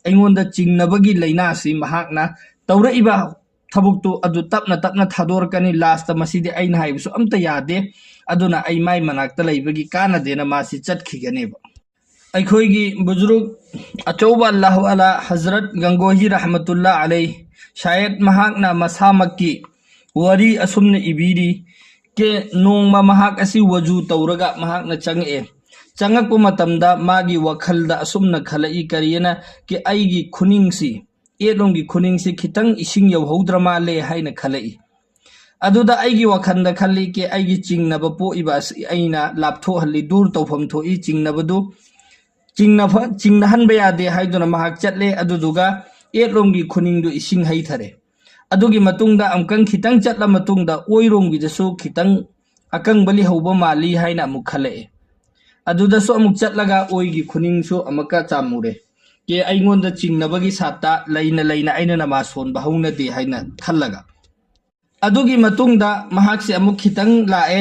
ꯑꯩꯉꯣꯟꯗ ꯆꯤꯡꯅꯕꯒꯤ ꯂꯥꯏꯅꯥꯁꯤ ꯃꯍꯥꯛꯅ ꯇꯧꯔꯛꯏꯕ ꯊꯕꯛꯇꯨ ꯑꯗꯨ ꯇꯞꯅ ꯇꯞꯅ ꯊꯥꯗꯣꯔꯛꯀꯅꯤ꯫ ꯂꯥꯁꯇ ꯃꯁꯤꯗꯤ ꯑꯩꯅ ꯍꯥꯏꯕꯁꯨ ꯑꯝꯇ ꯌꯥꯗꯦ, ꯑꯗꯨꯅ ꯑꯩ ꯃꯥꯏ ꯃꯅꯥꯛꯇ ꯂꯩꯕꯒꯤ ꯀꯥꯟꯅꯗꯦꯅ ꯃꯥꯁꯤ ꯆꯠꯈꯤꯒꯅꯦꯕ꯫ ꯑꯩꯈꯣꯏꯒꯤ ꯕꯨꯖꯨꯔꯨꯛ ꯑꯆꯧꯕ ꯑꯜꯂꯥꯍꯨ ꯑꯂꯥ ꯍꯖꯔꯠ ꯒꯪꯒꯣꯍꯤ ꯔꯍꯃꯇꯨꯜꯂꯥ ꯑꯂꯩ, ꯁꯥꯌꯠ ꯃꯍꯥꯛꯅ ꯃꯁꯥꯃꯛꯀꯤ ꯋꯥꯔꯤ ꯑꯁꯨꯝꯅ ꯏꯕꯤꯔꯤ, ꯀꯦ ꯅꯣꯡꯃ ꯃꯍꯥꯛ ꯑꯁꯤ ꯋꯖꯨ ꯇꯧꯔꯒ ꯃꯍꯥꯛꯅ ꯆꯪꯉꯛꯑꯦ꯫ ꯆꯪꯉꯛꯄ ꯃꯇꯝꯗ ꯃꯥꯒꯤ ꯋꯥꯈꯜꯗ ꯑꯁꯨꯝꯅ ꯈꯜꯂꯛꯏ, ꯀꯔꯤꯅ ꯀꯦ ꯑꯩꯒꯤ ꯈꯨꯅꯤꯡꯁꯤ, ꯌꯦꯠꯂꯣꯝꯒꯤ ꯈꯨꯅꯤꯡꯁꯤ ꯈꯤꯇꯪ ꯏꯁꯤꯡ ꯌꯧꯍꯧꯗ꯭ꯔ ꯃꯥꯜꯂꯦ ꯍꯥꯏꯅ ꯈꯜꯂꯛꯏ꯫ ꯑꯗꯨꯗ ꯑꯩꯒꯤ ꯋꯥꯈꯜꯗ ꯈꯜꯂꯤ, ꯀꯦ ꯑꯩꯒꯤ ꯆꯤꯡꯅꯕ ꯄꯣꯛꯏꯕ ꯑꯁꯤ ꯑꯩꯅ ꯂꯥꯞꯊꯣꯛꯍꯜꯂꯤ, ꯗꯨꯔ ꯇꯧꯐꯝ ꯊꯣꯛꯏ ꯆꯤꯡꯅꯕꯗꯨ, ꯆꯤꯡꯅꯐ-, ꯆꯤꯡꯅꯍꯟꯕ ꯌꯥꯗꯦ ꯍꯥꯏꯗꯨꯅ ꯃꯍꯥꯛ ꯆꯠꯂꯦ꯫ ꯑꯗꯨꯗꯨꯒ ꯌꯦꯠꯂꯣꯝꯒꯤ ꯈꯨꯅꯤꯡꯗꯨ ꯏꯁꯤꯡ ꯍꯩꯊꯔꯦ꯫ ꯑꯗꯨꯒꯤ ꯃꯇꯨꯡꯗ ꯑꯃꯨꯛꯇꯪ ꯈꯤꯇꯪ ꯆꯠꯂ ꯃꯇꯨꯡꯗ ꯑꯣꯏꯔꯣꯝꯒꯤꯗꯁꯨ ꯈꯤꯇꯪ ꯑꯀꯪꯕ ꯂꯩꯍꯧꯕ ꯃꯥꯜꯂꯤ ꯍꯥꯏꯅ ꯑꯃꯨꯛ ꯈꯜꯂꯛꯑꯦ꯫ ꯑꯗꯨꯗꯁꯨ ꯑꯃꯨꯛ ꯆꯠꯂꯒ ꯑꯣꯏꯒꯤ ꯈꯨꯅꯤꯡꯁꯨ ꯑꯃꯨꯛꯀ ꯆꯥꯝꯃꯨꯔꯦ꯫ ꯀꯦ ꯑꯩꯉꯣꯟꯗ ꯆꯤꯡꯅꯕꯒꯤ ꯁꯥꯠꯇ ꯂꯩꯅ ꯂꯩꯅ ꯑꯩꯅ ꯅꯃꯥꯖ ꯁꯣꯟꯕ ꯍꯧꯅꯗꯦ ꯍꯥꯏꯅ ꯈꯜꯂꯒ꯫ ꯑꯗꯨꯒꯤ ꯃꯇꯨꯡꯗ ꯃꯍꯥꯛꯁꯦ ꯑꯃꯨꯛ ꯈꯤꯇꯪ ꯂꯥꯛꯑꯦ꯫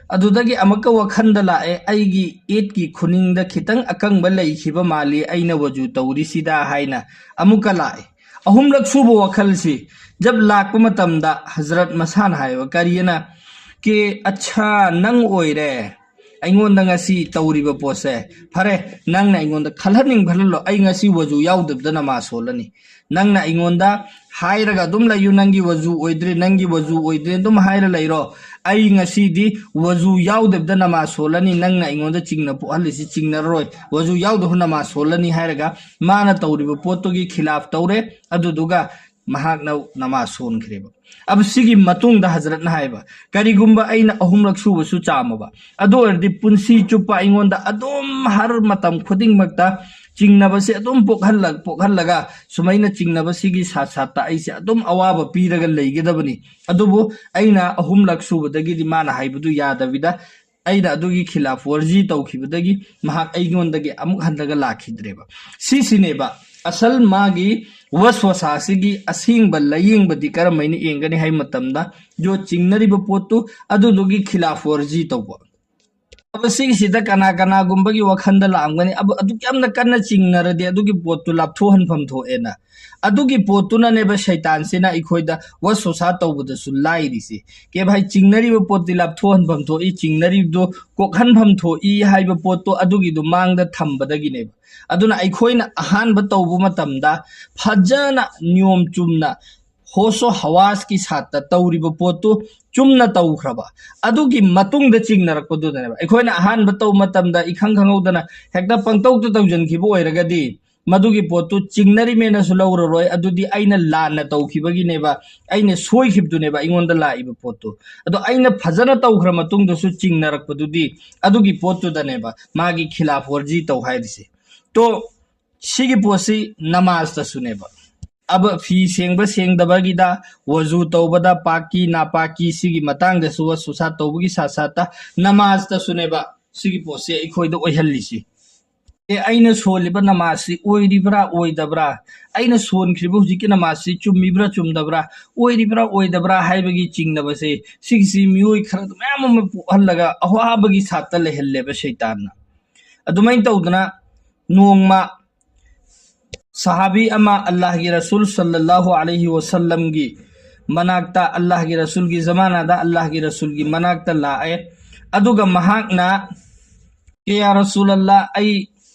ꯑꯗꯨꯗꯒꯤ ꯑꯃꯨꯛꯀ ꯋꯥꯈꯜꯗ ꯂꯥꯛꯑꯦ, "ꯑꯩꯒꯤ ꯏꯠꯀꯤ ꯈꯨꯅꯤꯡꯗ ꯈꯤꯇꯪ ꯑꯀꯪꯕ ꯂꯩꯈꯤꯕ ꯃꯥꯜꯂꯤ ꯑꯩꯅ ꯋꯖꯨ ꯇꯧꯔꯤꯁꯤꯗ" ꯍꯥꯏꯅ ꯑꯃꯨꯛꯀ ꯂꯥꯛꯑꯦ꯫ ꯑꯍꯨꯝꯂꯛ ꯁꯨꯕ ꯋꯥꯈꯜꯁꯤ ꯖꯕ ꯂꯥꯛꯄ ꯃꯇꯝꯗ ꯍꯖꯔꯠ ꯃꯁꯥꯅ ꯍꯥꯏꯕ ꯀꯔꯤꯅ, "ꯀꯦ ꯑꯠꯁꯥ, ꯅꯪ ꯑꯣꯏꯔꯦ ꯑꯩꯉꯣꯟꯗ ꯉꯁꯤ ꯇꯧꯔꯤꯕ ꯄꯣꯠꯁꯦ꯫ ꯐꯔꯦ, ꯅꯪꯅ ꯑꯩꯉꯣꯟꯗ ꯈꯜꯍꯟꯅꯤꯡ ꯈꯜꯍꯜꯂꯣ, ꯑꯩ ꯉꯁꯤ ꯋꯖꯨ ꯌꯥꯎꯗꯕꯗ ꯅꯃꯥꯖ ꯁꯣꯜꯂꯅꯤ꯫ ꯅꯪꯅ ꯑꯩꯉꯣꯟꯗ ꯍꯥꯏꯔꯒ ꯑꯗꯨꯝ ꯂꯩꯌꯨ, ꯅꯪꯒꯤ ꯋꯖꯨ ꯑꯣꯏꯗ꯭ꯔꯦ, ꯅꯪꯒꯤ ꯋꯖꯨ ꯑꯣꯏꯗ꯭ꯔꯦ ꯑꯗꯨꯝ ꯍꯥꯏꯔ ꯂꯩꯔꯣ꯫ ꯑꯩ ꯉꯁꯤꯗꯤ ꯋꯖꯨ ꯌꯥꯎꯗꯕꯤꯗ ꯅꯃꯥꯖ ꯁꯣꯜꯂꯅꯤ, ꯅꯪꯅ ꯑꯩꯉꯣꯟꯗ ꯆꯤꯡꯅ ꯄꯣꯛꯍꯜꯂꯤꯁꯤ ꯆꯤꯡꯅꯔꯔꯣꯏ, ꯋꯖꯨ ꯌꯥꯎꯗꯕ ꯅꯃꯥꯖ ꯁꯣꯜꯂꯅꯤ" ꯍꯥꯏꯔꯒ ꯃꯥꯅ ꯇꯧꯔꯤꯕ ꯄꯣꯠꯇꯨꯒꯤ ꯈꯤꯂꯥꯐ ꯇꯧꯔꯦ꯫ ꯑꯗꯨꯗꯨꯒ ꯃꯍꯥꯛꯅ ꯅꯃꯥꯖ ꯁꯣꯟꯈ꯭ꯔꯦꯕ꯫ ꯑꯗꯨ ꯁꯤꯒꯤ ꯃꯇꯨꯡꯗ ꯍꯖꯔꯠꯅ ꯍꯥꯏꯕ, "ꯀꯔꯤꯒꯨꯝꯕ ꯑꯩꯅ ꯑꯍꯨꯝꯂꯛ ꯁꯨꯕꯁꯨ ꯆꯥꯝꯃꯕ, ꯑꯗꯨ ꯑꯣꯏꯔꯗꯤ ꯄꯨꯟꯁꯤ ꯆꯨꯞꯄ ꯑꯩꯉꯣꯟꯗ ꯑꯗꯨꯝ ꯍꯔ ꯃꯇꯝ ꯈꯨꯗꯤꯡꯃꯛꯇ ꯆꯤꯡꯅꯕꯁꯦ ꯑꯗꯨꯝ ꯄꯣꯛꯍꯜꯂ-, ꯄꯣꯛꯍꯜꯂꯒ ꯁꯨꯃꯥꯏꯅ ꯆꯤꯡꯅꯕꯁꯤꯒꯤ ꯁꯥꯠ ꯁꯥꯠꯇ ꯑꯩꯁꯦ ꯑꯗꯨꯝ ꯑꯋꯥꯕ ꯄꯤꯔꯒ ꯂꯩꯒꯗꯕꯅꯤ꯫ ꯑꯗꯨꯕꯨ ꯑꯩꯅ ꯑꯍꯨꯝꯂꯛ ꯁꯨꯕꯗꯒꯤꯗꯤ ꯃꯥꯅ ꯍꯥꯏꯕꯗꯨ ꯌꯥꯗꯕꯤꯗ ꯑꯩꯅ ꯑꯗꯨꯒꯤ ꯈꯤꯂꯥꯐ ꯋꯔꯖꯤ ꯇꯧꯈꯤꯕꯗꯒꯤ ꯃꯍꯥꯛ ꯑꯩꯉꯣꯟꯗꯒꯤ ꯑꯃꯨꯛ ꯍꯜꯂꯒ ꯂꯥꯛꯈꯤꯗ꯭ꯔꯦꯕ"꯫ ꯁꯤꯁꯤꯅꯦꯕ ꯑꯁꯜ ꯃꯥꯒꯤ ꯋꯁꯋꯁꯥꯁꯤꯒꯤ ꯑꯁꯦꯡꯕ ꯂꯥꯌꯦꯡꯕꯗꯤ ꯀꯔꯝꯍꯥꯏꯅ ꯌꯦꯡꯒꯅꯤ ꯍꯥꯏꯕ ꯃꯇꯝꯗ, ꯌꯣꯠ ꯆꯤꯡꯅꯔꯤꯕ ꯄꯣꯠꯇꯨ ꯑꯗꯨꯗꯨꯒꯤ ꯈꯤꯂꯥꯐ ꯋꯔꯖꯤ ꯇꯧꯕ꯫ ꯑꯗꯣ ꯁꯤꯒꯤꯁꯤꯗ ꯀꯅꯥ ꯀꯅꯥꯒꯨꯝꯕꯒꯤ ꯋꯥꯈꯜꯗ ꯂꯥꯛꯑꯝꯒꯅꯤ, "ꯑꯕꯨ-, ꯑꯗꯨꯛ ꯌꯥꯝꯅ ꯀꯟꯅ ꯆꯤꯡꯅꯔꯗꯤ ꯑꯗꯨꯒꯤ ꯄꯣꯠꯇꯨ ꯂꯥꯞꯊꯣꯛꯍꯟꯐꯝ ꯊꯣꯛꯑꯦꯅ"? ꯑꯗꯨꯒꯤ ꯄꯣꯠꯇꯨꯅꯅꯦꯕ ꯁꯩꯇꯥꯟꯁꯤꯅ ꯑꯩꯈꯣꯏꯗ ꯋꯁꯋꯁꯥ ꯇꯧꯕꯗꯁꯨ ꯂꯥꯏꯔꯤꯁꯤ꯫ ꯀꯩ ꯍꯥꯏ, ꯆꯤꯡꯅꯔꯤꯕ ꯄꯣꯠꯇꯤ ꯂꯥꯞꯊꯣꯛꯍꯟꯐꯝ ꯊꯣꯛꯏ, ꯆꯤꯡꯅꯔꯤꯕꯗꯣ ꯀꯣꯛꯍꯟꯐꯝ ꯊꯣꯛꯏ ꯍꯥꯏꯕ ꯄꯣꯠꯇꯣ ꯑꯗꯨꯒꯤꯗꯨ ꯃꯥꯡꯗ ꯊꯝꯕꯗꯒꯤꯅꯦꯕ꯫ ꯑꯗꯨꯅ ꯑꯩꯈꯣꯏꯅ ꯑꯍꯥꯟꯕ ꯇꯧꯕ ꯃꯇꯝꯗ ꯐꯖꯅ ꯅꯤꯌꯣꯝ ꯆꯨꯝꯅ ꯍꯣꯁꯣ ꯍꯋꯥꯁꯀꯤ ꯁꯥꯠꯇ ꯇꯧꯔꯤꯕ ꯄꯣꯠꯇꯨ ꯆꯨꯝꯅ ꯇꯧꯈ꯭ꯔꯕ, ꯑꯗꯨꯒꯤ ꯃꯇꯨꯡꯗ ꯆꯤꯡꯅꯔꯛꯄꯗꯨꯗꯅꯦꯕ꯫ ꯑꯩꯈꯣꯏꯅ ꯑꯍꯥꯟꯕ ꯇꯧꯕ ꯃꯇꯝꯗ ꯏꯈꯪ ꯈꯪꯍꯧꯗꯅ ꯍꯦꯛꯇ ꯄꯪꯇꯧꯗ ꯇꯧꯁꯤꯟꯈꯤꯕ ꯑꯣꯏꯔꯒꯗꯤ ꯃꯗꯨꯒꯤ ꯄꯣꯠꯇꯨ ꯆꯤꯡꯅꯔꯤꯃꯦꯅꯁꯨ ꯂꯧꯔꯔꯣꯏ, ꯑꯗꯨꯗꯤ ꯑꯩꯅ ꯂꯥꯟꯅ ꯇꯧꯈꯤꯕꯒꯤꯅꯦꯕ, ꯑꯩꯅ ꯁꯣꯏꯈꯤꯕꯗꯨꯅꯦꯕ ꯑꯩꯉꯣꯟꯗ ꯂꯥꯛꯏꯕ ꯄꯣꯠꯇꯨ꯫ ꯑꯗꯣ ꯑꯩꯅ ꯐꯖꯅ ꯇꯧꯈ꯭ꯔ ꯃꯇꯨꯡꯗꯁꯨ ꯆꯤꯡꯅꯔꯛꯄꯗꯨꯗꯤ ꯑꯗꯨꯒꯤ ꯄꯣꯠꯇꯨꯗꯅꯦꯕ ꯃꯥꯒꯤ ꯈꯤꯂꯥꯐ ꯋꯔꯖꯤ ꯇꯧ ꯍꯥꯏꯔꯤꯁꯦ꯫ ꯇꯣ, ꯁꯤꯒꯤ ꯄꯣꯠꯁꯤ ꯅꯃꯥꯖꯇꯁꯨꯅꯦꯕ꯫ ꯑꯕ ꯐꯤ ꯁꯦꯡꯕ ꯁꯦꯡꯗꯕꯒꯤꯗ, ꯋꯖꯨ ꯇꯧꯕꯗ ꯄꯥꯀꯤ ꯅꯥꯄꯥꯀꯤ ꯁꯤꯒꯤ ꯃꯇꯥꯡꯗꯁꯨ ꯋꯁꯨꯁꯥ ꯇꯧꯕꯒꯤ ꯁꯥꯠ ꯁꯥꯠꯇ ꯅꯃꯥꯖꯇꯁꯨꯅꯦꯕ ꯁꯤꯒꯤ ꯄꯣꯠꯁꯦ ꯑꯩꯈꯣꯏꯗ ꯑꯣꯏꯍꯜꯂꯤꯁꯤ꯫ ꯑꯦ, ꯑꯩꯅ ꯁꯣꯜꯂꯤꯕ ꯅꯃꯥꯖꯁꯤ ꯑꯣꯏꯔꯤꯕ꯭ꯔꯥ ꯑꯣꯏꯗꯕ꯭ꯔꯥ, ꯑꯩꯅ ꯁꯣꯟꯈ꯭ꯔꯤꯕ ꯍꯧꯖꯤꯛꯀꯤ ꯅꯃꯥꯖꯁꯤ ꯆꯨꯝꯃꯤꯕ꯭ꯔꯥ ꯆꯨꯝꯗꯕ꯭ꯔꯥ, ꯑꯣꯏꯔꯤꯕ꯭ꯔꯥ ꯑꯣꯏꯗꯕ꯭ꯔꯥ ꯍꯥꯏꯕꯒꯤ ꯆꯤꯡꯅꯕꯁꯦ, ꯁꯤꯒꯤꯁꯤ ꯃꯤꯑꯣꯏ ꯈꯔ ꯃꯌꯥꯝ ꯑꯃ ꯄꯣꯛꯍꯜꯂꯒ ꯑꯋꯥꯕꯒꯤ ꯁꯥꯠꯇ ꯂꯩꯍꯜꯂꯦꯕ ꯁꯩꯇꯥꯟꯅ꯫ ꯑꯗꯨꯃꯥꯏꯅ ꯇꯧꯗꯅ ꯅꯣꯡꯃ ꯁꯍꯥꯕꯤ ꯑꯃ ꯑꯜꯂꯥꯍꯒꯤ ꯔꯁꯨꯜ ꯁꯜꯂꯜꯂꯥꯍꯨ ꯑꯂꯩꯍꯤ ꯋꯥꯁꯜꯂꯝꯒꯤ ꯃꯅꯥꯛꯇ, ꯑꯜꯂꯥꯍꯒꯤ ꯔꯁꯨꯜꯒꯤ ꯖꯃꯥꯅꯥꯗ ꯑꯜꯂꯥꯍꯒꯤ ꯔꯁꯨꯜꯒꯤ ꯃꯅꯥꯛꯇ ꯂꯥꯛꯑꯦ꯫ ꯑꯗꯨꯒ ꯃꯍꯥꯛꯅ, "ꯑꯦ ꯌꯥ ꯔꯁꯨꯂꯜꯂꯥ, ꯑꯩ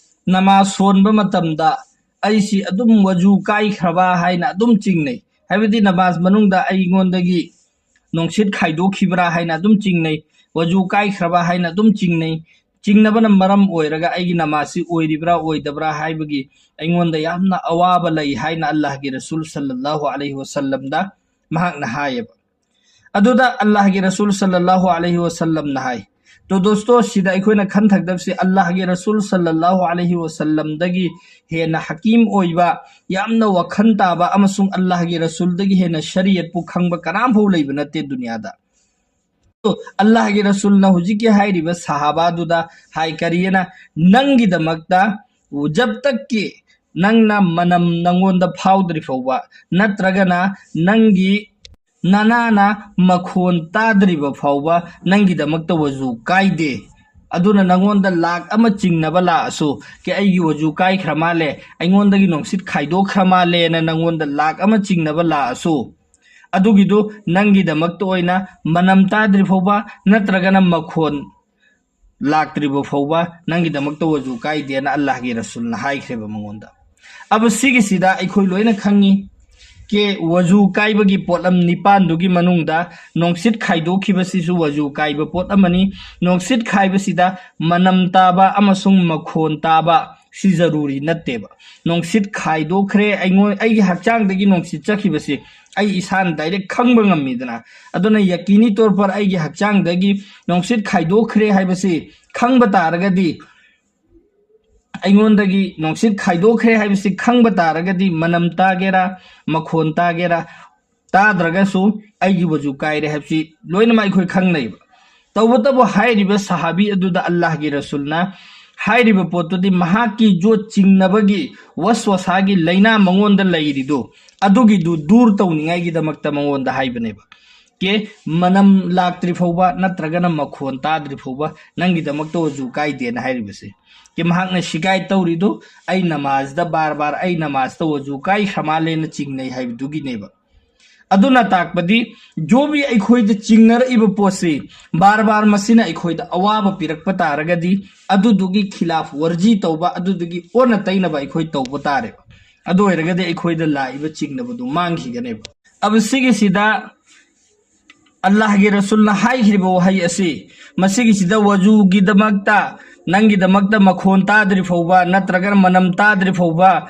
ꯅꯃꯥꯖ ꯁꯣꯟꯕ ꯃꯇꯝꯗ ꯑꯩꯁꯤ ꯑꯗꯨꯝ ꯋꯖꯨ ꯀꯥꯏꯈ꯭ꯔꯕ ꯍꯥꯏꯅ ꯑꯗꯨꯝ ꯆꯤꯡꯅꯩ, ꯍꯥꯏꯕꯗꯤ ꯅꯃꯥꯖ ꯃꯅꯨꯡꯗ ꯑꯩꯉꯣꯟꯗꯒꯤ ꯅꯨꯡꯁꯤꯠ ꯈꯥꯏꯗꯣꯛꯈꯤꯕ꯭ꯔꯥ ꯍꯥꯏꯅ ꯑꯗꯨꯝ ꯆꯤꯡꯅꯩ, ꯋꯖꯨ ꯀꯥꯏꯈ꯭ꯔꯕ ꯍꯥꯏꯅ ꯑꯗꯨꯝ ꯆꯤꯡꯅꯩ꯫ ꯆꯤꯡꯅꯕꯅ ꯃꯔꯝ ꯑꯣꯏꯔꯒ ꯑꯩꯒꯤ ꯅꯃꯥꯖꯁꯤ ꯑꯣꯏꯔꯤꯕ꯭ꯔꯥ ꯑꯣꯏꯗꯕ꯭ꯔꯥ ꯍꯥꯏꯕꯒꯤ ꯑꯩꯉꯣꯟꯗ ꯌꯥꯝꯅ ꯑꯋꯥꯕ ꯂꯩ" ꯍꯥꯏꯅ ꯑꯜꯂꯥꯍꯒꯤ ꯔꯁꯨꯜ ꯁꯜꯂꯜꯂꯥꯍꯨ ꯑꯂꯩꯍꯤ ꯋꯥꯁꯜꯂꯝꯗ ꯃꯍꯥꯛꯅ ꯍꯥꯏꯌꯦꯕ꯫ ꯑꯗꯨꯗ ꯑꯜꯂꯥꯍꯒꯤ ꯔꯁꯨꯜ ꯁꯜꯂꯜꯂꯥꯍꯨ ꯑꯂꯩꯍꯤ ꯋꯥꯁꯜꯂꯝꯅ ꯍꯥꯏ꯫ ꯇꯣ ꯗꯣꯁꯇꯣ, ꯁꯤꯗ ꯑꯩꯈꯣꯏꯅ ꯈꯟꯊꯒꯗꯕꯁꯤ, ꯑꯜꯂꯥꯍꯒꯤ ꯔꯁꯨꯜ ꯁꯜꯂꯜꯂꯥꯍꯨ ꯑꯂꯩꯍꯤ ꯋꯥꯁꯜꯂꯝꯗꯒꯤ ꯍꯦꯟꯅ ꯍꯀꯤꯝ ꯑꯣꯏꯕ, ꯌꯥꯝꯅ ꯋꯥꯈꯜ ꯇꯥꯕ ꯑꯃꯁꯨꯡ ꯑꯜꯂꯥꯍꯒꯤ ꯔꯁꯨꯜꯗꯒꯤ ꯍꯦꯟꯅ ꯁꯔꯤꯌꯠꯄꯨ ꯈꯪꯕ ꯀꯅꯥꯝ ꯐꯥꯎ ꯂꯩꯕ ꯅꯠꯇꯦ ꯗꯨꯅꯤꯌꯥꯗ꯫ ꯑꯜꯂꯥꯍꯒꯤ ꯔꯁꯨꯜꯅ ꯍꯧꯖꯤꯛꯀꯤ ꯍꯥꯏꯔꯤꯕ ꯁꯍꯥꯕꯥꯗꯨꯗ ꯍꯥꯏ, ꯀꯔꯤꯑꯅ, "ꯅꯪꯒꯤꯗꯃꯛꯇ ꯖꯕ ꯇꯛꯀꯤ ꯅꯪꯅ ꯃꯅꯝ ꯅꯪꯉꯣꯟꯗ ꯐꯥꯎꯗ꯭ꯔꯤ ꯐꯥꯎꯕ, ꯅꯠꯇ꯭ꯔꯒꯅ ꯅꯪꯒꯤ ꯅꯅꯥꯅ ꯃꯈꯣꯟ ꯇꯥꯗ꯭ꯔꯤꯕ ꯐꯥꯎꯕ ꯅꯪꯒꯤꯗꯃꯛꯇ ꯋꯖꯨ ꯀꯥꯏꯗꯦ꯫ ꯑꯗꯨꯅ ꯅꯪꯉꯣꯟꯗ ꯂꯥꯛ ꯑꯃ ꯆꯤꯡꯅꯕ ꯂꯥꯛꯑꯁꯨ, ꯀꯦ, ꯑꯩꯒꯤ ꯋꯖꯨ ꯀꯥꯏꯈ꯭ꯔ ꯃꯥꯜꯂꯦ, ꯑꯩꯉꯣꯟꯗꯒꯤ ꯅꯨꯡꯁꯤꯠ ꯈꯥꯏꯗꯣꯛꯈ꯭ꯔ ꯃꯥꯜꯂꯦꯅ ꯅꯪꯉꯣꯟꯗ ꯂꯥꯛ ꯑꯃ ꯆꯤꯡꯅꯕ ꯂꯥꯛꯑꯁꯨ, ꯑꯗꯨꯒꯤꯗꯨ ꯅꯪꯒꯤꯗꯃꯛꯇ ꯑꯣꯏꯅ ꯃꯅꯝ ꯇꯥꯗ꯭ꯔꯤ ꯐꯥꯎꯕ ꯅꯠꯇ꯭ꯔꯒꯅ ꯃꯈꯣꯟ ꯂꯥꯛꯇ꯭ꯔꯤꯕ ꯐꯥꯎꯕ ꯅꯪꯒꯤꯗꯃꯛꯇ ꯋꯖꯨ ꯀꯥꯏꯗꯦꯅ ꯑꯜꯂꯥꯍꯒꯤ ꯔꯁꯨꯜꯅ ꯍꯥꯏꯈ꯭ꯔꯦꯕ ꯃꯉꯣꯟꯗ꯫ ꯑꯕ ꯁꯤꯒꯤꯁꯤꯗ ꯑꯩꯈꯣꯏ ꯂꯣꯏꯅ ꯈꯪꯉꯤ, ꯀꯦ, ꯋꯖꯨ ꯀꯥꯏꯕꯒꯤ ꯄꯣꯠꯂꯝ ꯅꯤꯄꯥꯟꯗꯨꯒꯤ ꯃꯅꯨꯡꯗ ꯅꯨꯡꯁꯤꯠ ꯈꯥꯏꯗꯣꯛꯈꯤꯕꯁꯤꯁꯨ ꯋꯖꯨ ꯀꯥꯏꯕ ꯄꯣꯠ ꯑꯃꯅꯤ꯫ ꯅꯨꯡꯁꯤꯠ ꯈꯥꯏꯕꯁꯤꯗ ꯃꯅꯝ ꯇꯥꯕ ꯑꯃꯁꯨꯡ ꯃꯈꯣꯟ ꯇꯥꯕ ꯁꯤ ꯖꯔꯨꯔꯤ ꯅꯠꯇꯦꯕ꯫ ꯅꯨꯡꯁꯤꯠ ꯈꯥꯏꯗꯣꯛꯈ꯭ꯔꯦ, ꯑꯩꯉꯣꯟ-, ꯑꯩꯒꯤ ꯍꯛꯆꯥꯡꯗꯒꯤ ꯅꯨꯡꯁꯤꯠ ꯆꯠꯈꯤꯕꯁꯤ ꯑꯩ ꯏꯁꯥꯅ ꯗꯥꯏꯔꯦꯛ ꯈꯪꯕ ꯉꯝꯃꯤꯗꯅ꯫ ꯑꯗꯨꯅ ꯌꯀꯤꯅꯤ ꯇꯣꯔ ꯄꯔ ꯑꯩꯒꯤ ꯍꯛꯆꯥꯡꯗꯒꯤ ꯅꯨꯡꯁꯤꯠ ꯈꯥꯏꯗꯣꯛꯈ꯭ꯔꯦ ꯍꯥꯏꯕꯁꯤ ꯈꯪꯕ ꯇꯥꯔꯒꯗꯤ, ꯑꯩꯉꯣꯟꯗꯒꯤ ꯅꯨꯡꯁꯤꯠ ꯈꯥꯏꯗꯣꯛꯈ꯭ꯔꯦ ꯍꯥꯏꯕꯁꯤ ꯈꯪꯕ ꯇꯥꯔꯒꯗꯤ, ꯃꯅꯝ ꯇꯥꯒꯦꯔꯥ, ꯃꯈꯣꯟ ꯇꯥꯒꯦꯔꯥ, ꯇꯥꯗ꯭ꯔꯒꯁꯨ ꯑꯩꯒꯤ ꯋꯖꯨ ꯀꯥꯏꯔꯦ ꯍꯥꯏꯕꯁꯤ ꯂꯣꯏꯅꯃꯛ ꯑꯩꯈꯣꯏ ꯈꯪꯅꯩꯕ꯫ ꯇꯧꯕꯇꯕꯨ ꯍꯥꯏꯔꯤꯕ ꯁꯍꯥꯕꯤ ꯑꯗꯨꯗ ꯑꯜꯂꯥꯍꯒꯤ ꯔꯁꯨꯜꯅ ꯍꯥꯏꯔꯤꯕ ꯄꯣꯠꯇꯨꯗꯤ ꯃꯍꯥꯛꯀꯤ ꯖꯣꯠ ꯆꯤꯡꯅꯕꯒꯤ ꯋꯁꯋꯁꯥꯒꯤ ꯂꯥꯏꯅꯥ ꯃꯉꯣꯟꯗ ꯂꯩꯔꯤꯗꯨ, ꯑꯗꯨꯒꯤꯗꯨ ꯗꯨꯔ ꯇꯧꯅꯤꯡꯉꯥꯏꯒꯤꯗꯃꯛꯇ ꯃꯉꯣꯟꯗ ꯍꯥꯏꯕꯅꯦꯕ꯫ ꯀꯦ, ꯃꯅꯝ ꯂꯥꯛꯇ꯭ꯔꯤ ꯐꯥꯎꯕ ꯅꯠꯇ꯭ꯔꯒꯅ ꯃꯈꯣꯟ ꯇꯥꯗ꯭ꯔꯤ ꯐꯥꯎꯕ ꯅꯪꯒꯤꯗꯃꯛꯇ ꯋꯖꯨ ꯀꯥꯏꯗꯦꯅ ꯍꯥꯏꯔꯤꯕꯁꯦ꯫ ꯀꯦ, ꯃꯍꯥꯛꯅ ꯁꯤꯀꯥꯏ ꯇꯧꯔꯤꯗꯨ, "ꯑꯩ ꯅꯃꯥꯖꯗ ꯕꯥꯔ ꯕꯥꯔ ꯑꯩ ꯅꯃꯥꯖꯇ ꯋꯖꯨ ꯀꯥꯏ ꯈ꯭ꯔꯃꯥꯜꯂꯦꯅ ꯆꯤꯡꯅꯩ" ꯍꯥꯏꯕꯗꯨꯒꯤꯅꯦꯕ꯫ ꯑꯗꯨꯅ ꯇꯥꯛꯄꯗꯤ ꯖꯣꯕꯤ ꯑꯩꯈꯣꯏꯗ ꯆꯤꯡꯅꯔꯛꯏꯕ ꯄꯣꯠꯁꯤ ꯕꯥꯔ ꯕꯥꯔ ꯃꯁꯤꯅ ꯑꯩꯈꯣꯏꯗ ꯑꯋꯥꯕ ꯄꯤꯔꯛꯄ ꯇꯥꯔꯒꯗꯤ ꯑꯗꯨꯗꯨꯒꯤ ꯈꯤꯂꯥꯐ ꯋꯔꯖꯤ ꯇꯧꯕ, ꯑꯗꯨꯗꯨꯒꯤ ꯑꯣꯟꯅ ꯇꯩꯅꯕ ꯑꯩꯈꯣꯏ ꯇꯧꯕ ꯇꯥꯔꯦꯕ꯫ ꯑꯗꯨ ꯑꯣꯏꯔꯒꯗꯤ ꯑꯩꯈꯣꯏꯗ ꯂꯥꯛꯏꯕ ꯆꯤꯡꯅꯕꯗꯨ ꯃꯥꯡꯈꯤꯒꯅꯦꯕ꯫ ꯑꯕ ꯁꯤꯒꯤꯁꯤꯗ ꯑꯜꯂꯥꯍꯒꯤ ꯔꯁꯨꯜꯅ ꯍꯥꯏꯈꯤꯕ ꯋꯥꯍꯩ ꯑꯁꯤ, ꯃꯁꯤꯒꯤꯁꯤꯗ ꯋꯖꯨꯒꯤꯗꯃꯛꯇ, ꯅꯪꯒꯤꯗꯃꯛꯇ ꯃꯈꯣꯟ ꯇꯥꯗ꯭ꯔꯤ ꯐꯥꯎꯕ ꯅꯠꯇ꯭ꯔꯒꯅ ꯃꯅꯝ ꯇꯥꯗ꯭ꯔꯤ ꯐꯥꯎꯕ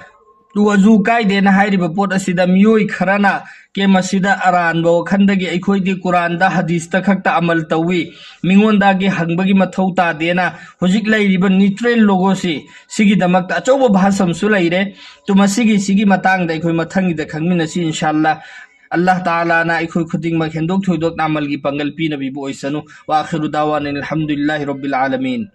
ꯋꯖꯨ ꯀꯥꯏꯗꯦꯅ ꯍꯥꯏꯔꯤꯕ ꯄꯣꯠ ꯑꯁꯤꯗ ꯃꯤꯑꯣꯏ ꯈꯔꯅ ꯀꯦ ꯃꯁꯤꯗ ꯑꯔꯥꯟꯕ ꯋꯥꯈꯜꯗꯒꯤ ꯑꯩꯈꯣꯏꯗꯤ ꯀꯨꯔꯥꯟꯗ ꯍꯗꯤꯁꯇ ꯈꯛꯇ ꯑꯃꯜ ꯇꯧꯏ, ꯃꯤꯉꯣꯟꯗꯒꯤ ꯍꯪꯕꯒꯤ ꯃꯊꯧ ꯇꯥꯗꯦꯅ ꯍꯧꯖꯤꯛ ꯂꯩꯔꯤꯕ ꯅ꯭ꯌꯨꯇ꯭ꯔꯦꯜ ꯂꯣꯒꯣꯁꯤ, ꯁꯤꯒꯤꯗꯃꯛꯇ ꯑꯆꯧꯕ ꯚꯥꯁꯝꯁꯨ ꯂꯩꯔꯦ꯫ ꯇꯨ ꯃꯁꯤꯒꯤ, ꯁꯤꯒꯤ ꯃꯇꯥꯡꯗ ꯑꯩꯈꯣꯏ ꯃꯊꯪꯒꯤꯗ ꯈꯪꯃꯤꯟꯅꯁꯤ ꯏꯟꯁꯥ ꯑꯜꯂꯥ꯫ ꯑꯜꯂꯥꯍ ꯇꯥꯂꯥꯅ ꯑꯩꯈꯣꯏ ꯈꯨꯗꯤꯡꯃꯛ ꯍꯦꯟꯗꯣꯛ ꯊꯣꯏꯗꯣꯛꯅ ꯑꯃꯜꯒꯤ ꯄꯥꯡꯒꯜ ꯄꯤꯅꯕꯤꯕ ꯑꯣꯏꯁꯅꯨ꯫ ꯋꯥꯈꯤꯔꯨ ꯗꯥꯋꯥꯅ ꯑꯜꯍꯝꯗꯨꯂꯤꯜꯂꯥꯍꯤ ꯔꯣꯕꯤꯜ ꯑꯥꯂꯃꯤꯟ꯫